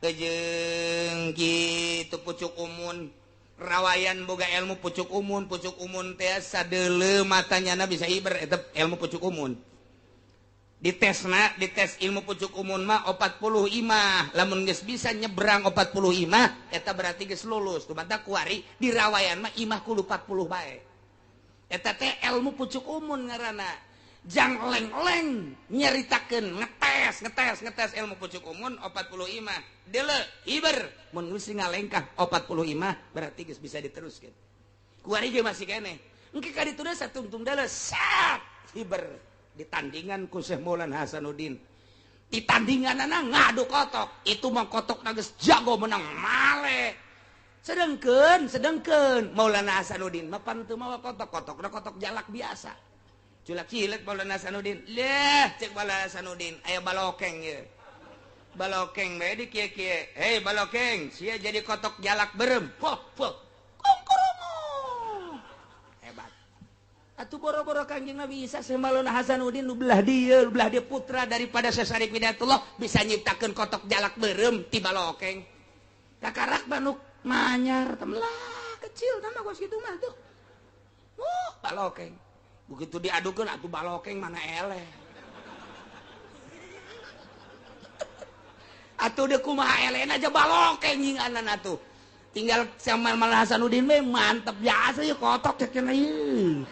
jeung kitu pucuk umun rawayan boga ilmu pucuk umun teh sadeuleu matanyana bisa iber eta ilmu pucuk umun ditesna dites ilmu pucuk umun mah 40 imah lamun geus bisa nyebrang 40 imah eta berarti geus lulus kumaha kuari di rawayan mah imah kudu 40 bae. Eta teh ilmu pucuk umun ngaranna. Jang leng-leng nyaritakeun ngetes ilmu pucuk umun 40 imah. Deuleu iber mun geus ngalengkah 40 imah berarti geus bisa diteruskeun. Kuari ge masih keneh. Engke ka ditu satungtung deuleu sat iber ditandingan ku Syekh Maulana Hasanuddin. Ditandinganana ngadu kotok. Itu mah kotokna geus jago menang male. Sedengkeun Maulana Hasanuddin mah pan teu mawa kotok-kotokna kotok jalak biasa. Culak cilet Maulana Hasanuddin. Leh cek Maulana Hasanuddin aya balokeng ye. Balokeng bae di kieu-kieu. Hei balokeng, sia jadi kotok jalak berem. Poh poh. Kongkoromo. Hebat. Atuh boro-boro Kanjeng Nabi Isa Syekh Maulana Hasanuddin nu belah dieu putra daripada Syekh Syarif Hidayatullah bisa nyiptakeun kotok jalak berem ti balokeng. Kakarak manuk manyar temlah kecil nama gua segitu mah tuh. Balokeng. Begitu diadukeun atuh balokeng mana eleh. Atuh deuk kumaha elehna aja balokeng nyinganan atuh. Tinggal sama Maulana Hasanuddin we mantep biasa ieu kotok cek cenah ieu.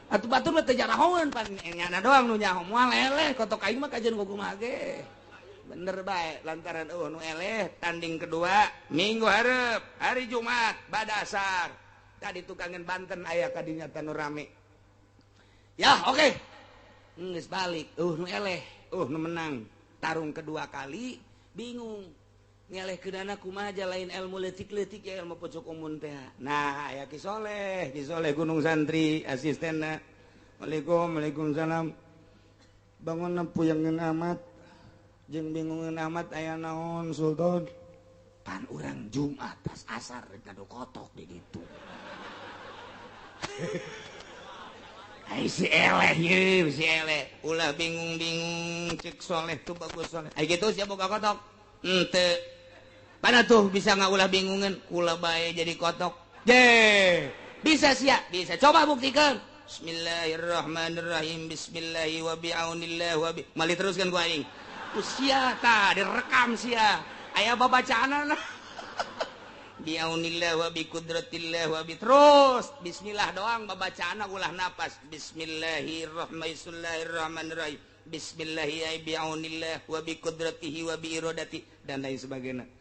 Atuh batur mah teu jarahoeun pan nyana doang nu nyaho moal eleh kotok aing mah kajeun kumaha ge. Bener baik lantaran nu eleh tanding kedua minggu hareup hari Jumat bada asar tadi tukangan Banten aya kadinya tanu rame ya oke geus balik nu eleh nu menang tarung kedua kali Bingung. Ngelehkeunana kumaha lain ilmu leutik-leutik ya ilmu pojok umun teh. Nah, aya Ki Soleh, Ki Soleh Gunung Santri asistenna. Waalaikum, waalaikumsalam. Bangun puyangeun amat jeung bingungeun amat aya naon Sultan. Pan urang Jumat tas asar rek ngadu kotok di ditu. Ai si eleh ye, si eleh. Ulah bingung-bingung cek Soleh tuh bagus Soleh. Ai kitu sia boga kotok. Henteu. Mana tuh bisa ngaulah bingungan, kula bae jadi kotok. Je, bisa sia, bisa. Coba buktikan. Bismillahirrahmanirrahim. Bismillahi wa bi'aunillah wa bi. Mali teruskan ku aing. Usia ta direkam sia. Aya babacaanana. Bi'aunillah wa bi qudratillah wa bi terus. Bismillah doang babacaanna ulah napas. Bismillahirrahmanirrahim. Bismillahi bi'aunillah wa bi qudratihi wa bi iradati dan lain sebagainya.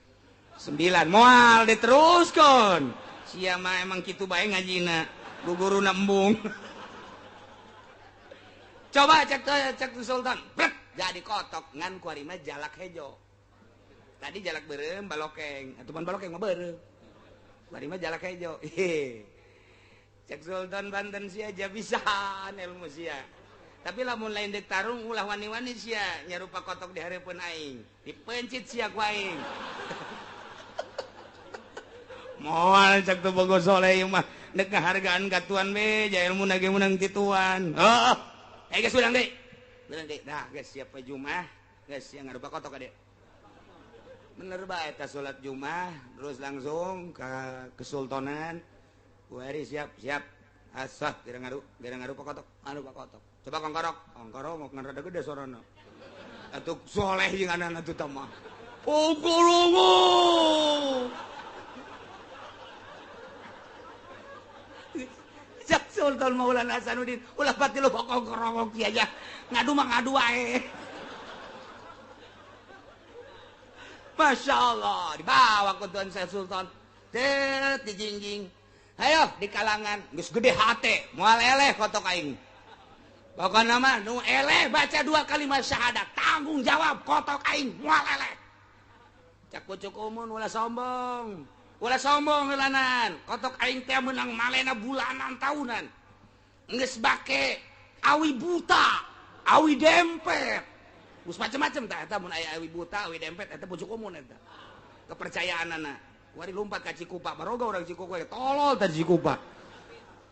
9 moal diteruskan. Sia mah emang kitu bae ngajina. Guguruna embung. Coba cek cek Sultan. Brek, jadi kotok ngan kuari mah jalak hejo. Tadi jalak beureum balokeng, atuh pan balokeng mah beureum. Kuari mah jalak hejo. Cek Sultan Banten sia aja bisaan ilmu sia. Tapi lamun lain dek tarung ulah wani-wani sia nyarupa kotok di hareupeun aing. Dipencit sia ku aing. Moal cek tu bogo soleh ieu mah dek ngahargaan ka tuan we ja ilmu na ge meunang ti tuan. Heeh. Eh geus urang deui. Urang deui. Nah, geus siap we Jumat, geus sia ngarupa kotok ka dieu. Bener bae eta salat Jumat terus langsung ka kesultanan. Kuari siap, siap. Asah kira ngaru kotok, anu kotok. Coba kongkorok, kongkorok ngan rada gede sorana. Atuh soleh jeung anak atuh tah mah. Kongkorong. Cak Sultan Maulana Hasanuddin ulah pati lu kongkorong kieu aja. Ngadu mah ngadu wae. Masya Allah, dibawa ke Tuan Syekh Sultan. Tet dijingjing. Ayo di kalangan geus gede hate, moal eleh kotok aing. Pokona mah nu eleh baca 2 kalimat syahadat, tanggung jawab kotok aing moal eleh. Cak pucuk umun ulah sombong. Ulah sombong heulanan. Kotok aing teh meunang malena bulanan tahunan. Geus bake awi buta, awi dempet. Geus macem-macem tah eta mun aya awi buta, awi dempet eta pucuk umun eta. Kepercayaanana. Wari lompat ka Cikupa, baroga urang Cikupa tolol tadi Cikupa.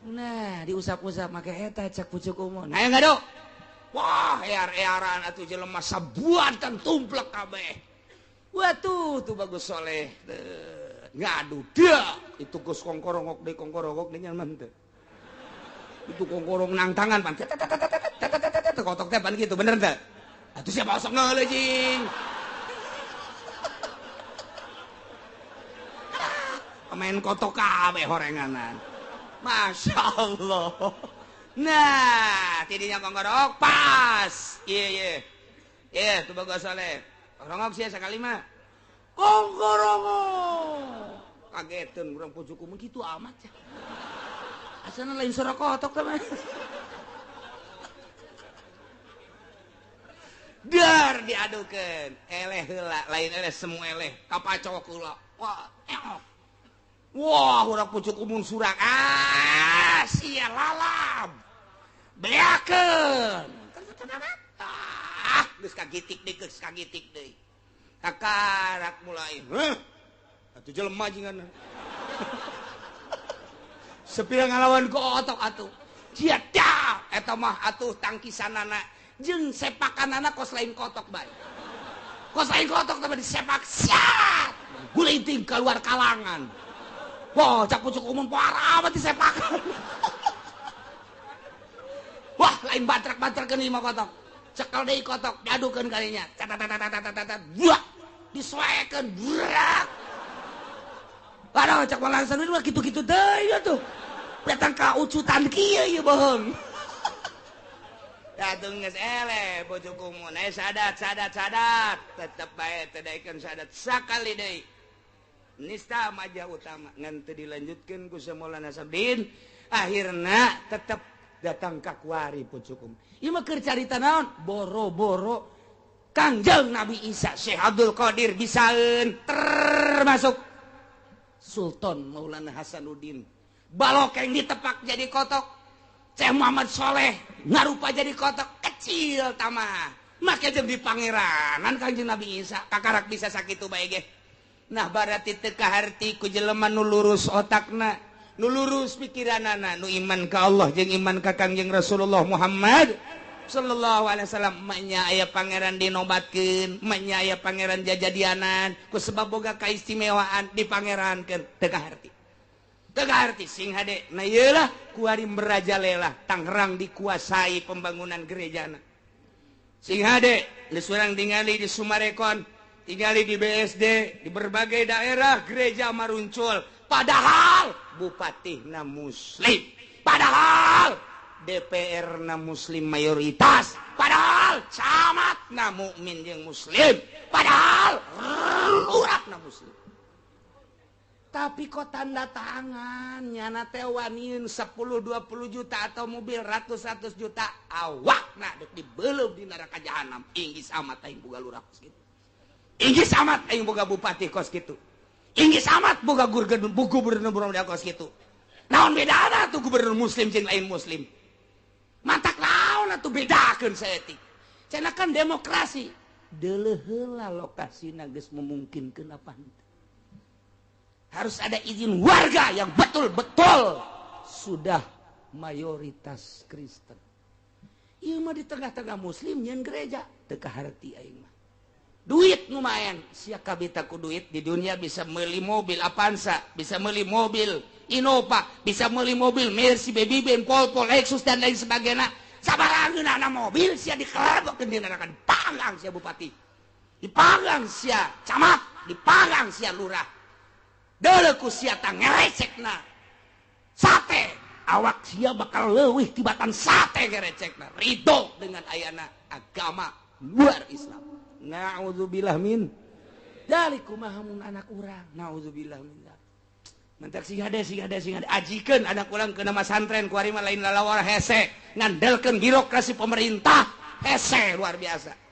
Nah, diusap-usap make eta cak pucuk umun. Hayang ngadu. Wah, ear-earan atuh jelema sabuatan tumplek kabeh. Watuh, tuh bagus soleh. Ngadu dia. Itu geus kongkorongok deui kongkorongok deui nyaman teu. Itu kongkorong nang tangan pan. Kotok teh pan kitu bener teu? Atuh siapa osok ngeuleuh jing. Main kotok kabeh horenganan. Masya Allah. Nah, tidinya kongkorok pas. Iya iya. Iya, tuh bagus soleh. Rongok sia sakali mah. Kongkorongok. Kageteun urang pucuk umum kitu amat ya. Asana lain suara kotok teh mah. Dar diadukeun. Eleh heula, lain eleh semu eleh. Kapacok heula. Wah, eok. Wah, urang pucuk umun surak. Ah, sia lalab. Beakeun. Ah, geus kagitik deui, geus kagitik deui. Kakarak mulai. Heuh. Atuh jelema jingan. Sepira ngalawan ku otok atuh. Sia dah, eta mah atuh tangkisanana jeung sepakanana kos lain kotok bae. Kos lain kotok teh disepak siat. Gulinting keluar kalangan. Wah, cak pucuk umum parah amat disepakan. Wah, lain batrak-batrakeun ieu mah kotok. Cekel deui kotok, diadukeun kalinya. Tat buah, disoekeun, burak. Waduh, cak Maulana Hasanuddin mah kitu-kitu deui atuh. Datang ka ucutan kieu ieu bohong. Datang geus eleh pucuk umum. Sadat, sadat, sadat. Tetep bae teu daekeun sadat sakali deui. Nista majah utama ngan teu dilanjutkeun ku Maulana Sabdin akhirna tetep datang ka kuari pucukum. Ieu mah keur carita naon? Boro-boro Kangjeng Nabi Isa, Syekh Abdul Qadir bisaeun, termasuk Sultan Maulana Hasanuddin. Balokeng ditepak jadi kotok. Syekh Muhammad Soleh ngarupa jadi kotok kecil tamah. Make jeung di pangeranan Kangjeng Nabi Isa kakarak bisa sakitu bae ge. Nah berarti teu kaharti ku jelema nu lurus otakna, nu lurus pikiranana, nu iman ka Allah jeung iman ka Kangjeng Rasulullah Muhammad sallallahu alaihi wasallam. Manya aya pangeran dinobatkeun, manya aya pangeran jajadianan ku sebab boga kaistimewaan dipangerankeun, teu kaharti. Teu kaharti sing hade. Nah ieu lah kuari merajalela Tangerang dikuasai pembangunan gerejana. Sing hade geus urang tingali di Sumarekon, tingali di BSD, di berbagai daerah gereja maruncul, padahal bupatihna muslim, padahal DPR na muslim mayoritas, padahal camat na mukmin jeung muslim, padahal lurah na muslim. Tapi kok tanda tangan nyana teh waniun 10-20 juta atau mobil ratus-ratus juta, awakna dek dibeleup di neraka jahanam. Inggis amat aing boga lurah kos kitu, inggis amat aing boga bupati kos kitu, inggis amat boga gubernur kos kitu. Naon bedana tuh gubernur muslim jeung lain muslim? Matak naon atuh bedakeun saeutik. Cenah kan demokrasi. Deuleuh heula lokasina geus memungkinkeun apa henteu. Harus ada izin warga yang betul-betul sudah mayoritas Kristen. Ieu mah di tengah-tengah muslim nyeun gereja, teu kaharti aing mah. Duit lumayan, sia kabita ku duit di dunia bisa meuli mobil Avanza, bisa meuli mobil Innova, bisa meuli mobil Mercy, Baby Benz, Volvo, Lexus dan lain sebagainya. Sabaraha mobil sia dikelebokeun di neraka, dipanggang sia bupati, dipanggang sia camat, dipanggang sia lurah. Deuleu ku sia tah ngerecekna sate, awak sia bakal leuwih tibatan sate ngerecekna. Ridho dengan ayana agama luar Islam. Na'udzubillah min dzalik. Kumaha mun anak urang? Na'udzubillah min dzalik. Mentak sing hade sing hade sing hade ajikeun anak urang ke nama santren kuari mah lain lalawar hese, ngandelkeun birokrasi pemerintah hese luar biasa.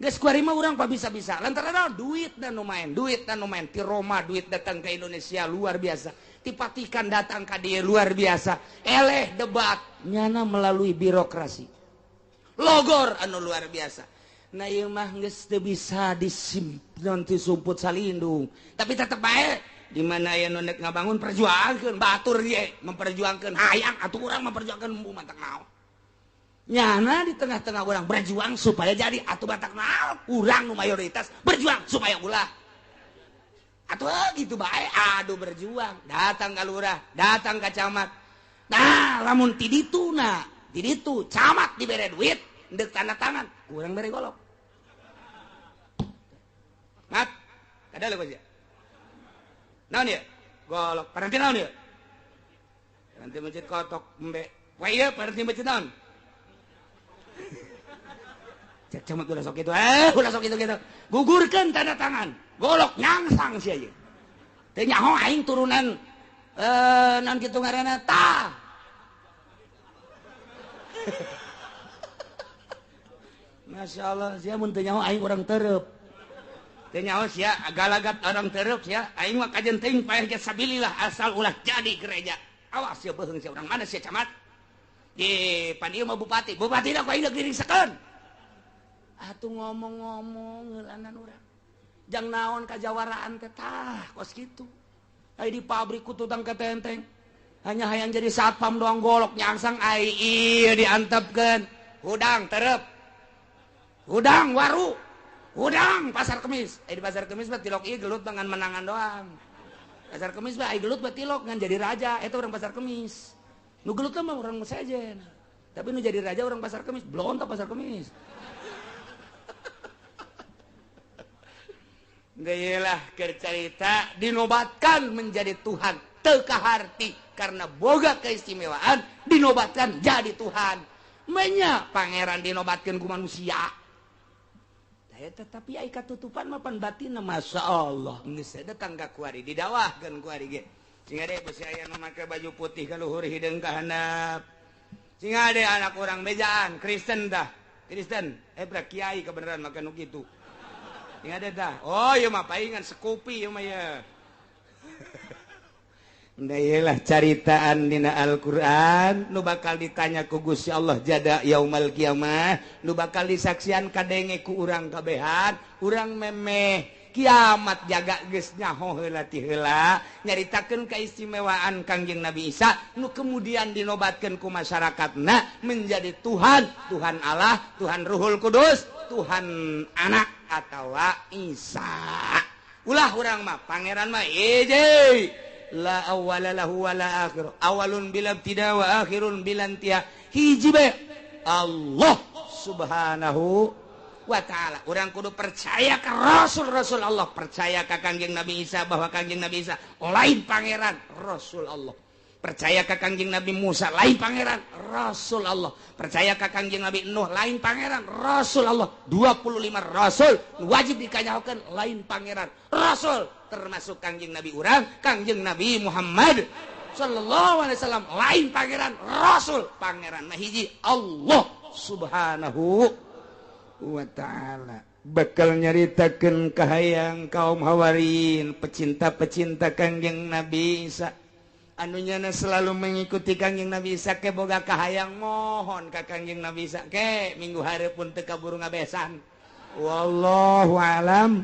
Geus kuari mah urang bisa-bisa lantaran duit dan lumayan, duit dan lumayan. Ti Roma duit datang ke Indonesia luar biasa, ti Vatikan datang ka dieu luar biasa. Eleh debat nyana melalui birokrasi logor anu luar biasa. Nah ieu mah geus teu bisa disimpan ti sumput salindung, tapi tetep bae di mana aya nu nek ngabangun perjuangkeun batur ye memperjuangkeun hayang atuh urang memperjuangkeun embung mantak naon. Nyana di tengah-tengah orang berjuang supaya jadi atuh batak naon, urang nu mayoritas berjuang supaya ulah atuh gitu bae. Aduh berjuang datang ka lurah, datang ka camat. Nah lamun ti ditu na ti ditu camat dibere duit ndek tanda tangan, kurang bere golok. Mat kada leuh sia naon ieu golok paranti naon ieu paranti masjid kotok embe poe ieu paranti masjid naon. Cek camat ulah sok itu, ulah sok itu gitu. Gugurkeun tanda tangan, golok nyangsang sia ieu. Teu nyaho aing turunan naon kitu ngaranna tah. Masya Allah, sia mun teu nyaho aing urang tereup. Teu nyaho sia galagat orang tereup sia, aing mah kajen teuing paeh ge sabilillah asal ulah jadi gereja. Awas sia beuheung sia urang mana sia camat. Di pan ieu mah bupati, bupati da ku aing diringsekeun. Atuh ngomong-ngomong heulanan urang. Jang naon kajawaraan teh tah kos kitu. Ai di pabrik ku tutang ketenteng. Hanya hayang jadi satpam doang golok nyangsang ai ieu diantepkeun. Hudang terep. Hudang waru. Hudang pasar kemis. Ai di pasar kemis mah tilok ieu gelut dengan menangan doang. Pasar kemis mah ai gelut mah tilok ngan jadi raja eta urang pasar kemis. Nu gelut mah urang sejen. Tapi nu jadi raja urang pasar kemis, blontok pasar kemis. Geulah kercarita dinobatkan menjadi Tuhan teu kaharti karena boga keistimewaan dinobatkan jadi Tuhan. Menya pangeran dinobatkan ku manusia. Tetapi ai katutupan mah pan batinna Masya Allah. Geus datang ka kuari didawahkeun kuari ge. Sing ade besi aya nu make baju putih ka luhur hideung ka handap. Sing ade anak urang bejaan Kristen dah. Kristen, eh kiai kebenaran makan nu kitu. Ingat ada dah. Oh iya mah paingan sekupi ieu mah ya. Lah caritaan dina Al-Qur'an nu bakal ditanya ku Gusti Allah jada yaumal kiamah, nu bakal disaksian kadenge ku urang kabehan. Urang memeh kiamat jaga geus nyaho heula ti heula nyaritakeun keistimewaan Kangjeng Nabi Isa nu kemudian dinobatkeun ku masyarakatna menjadi Tuhan, Tuhan Allah, Tuhan Ruhul Kudus, Tuhan Anak atawa Isa. Ulah urang mah pangeran mah hiji, la awwala lahu wala akhir, awalun bila ibtida wa akhirun bila intiha, hiji bae Allah Subhanahu wa ta'ala. Urang kudu percaya ke Rasul-Rasul Allah, percaya ke Kangjeng Nabi Isa bahwa Kangjeng Nabi Isa lain pangeran, Rasul Allah. Percaya ke Kangjeng Nabi Musa lain pangeran, Rasul Allah. Percaya ke Kangjeng Nabi Nuh lain pangeran, Rasul Allah. 25 Rasul wajib dikanyahokeun lain pangeran, Rasul, termasuk Kangjeng Nabi urang, Kangjeng Nabi Muhammad sallallahu alaihi wasallam lain pangeran, Rasul. Pangeran mah hiji, Allah Subhanahu wa ta'ala. Bakal nyaritakeun kahayang kaum Hawarin, pecinta-pecinta Kangjeng Nabi Isa anu nyana selalu mengikuti Kangjeng Nabi Isa ke boga kahayang mohon ka Kangjeng Nabi Isa ke minggu hari pun teu kaburu ngabesan. Wallahu alam.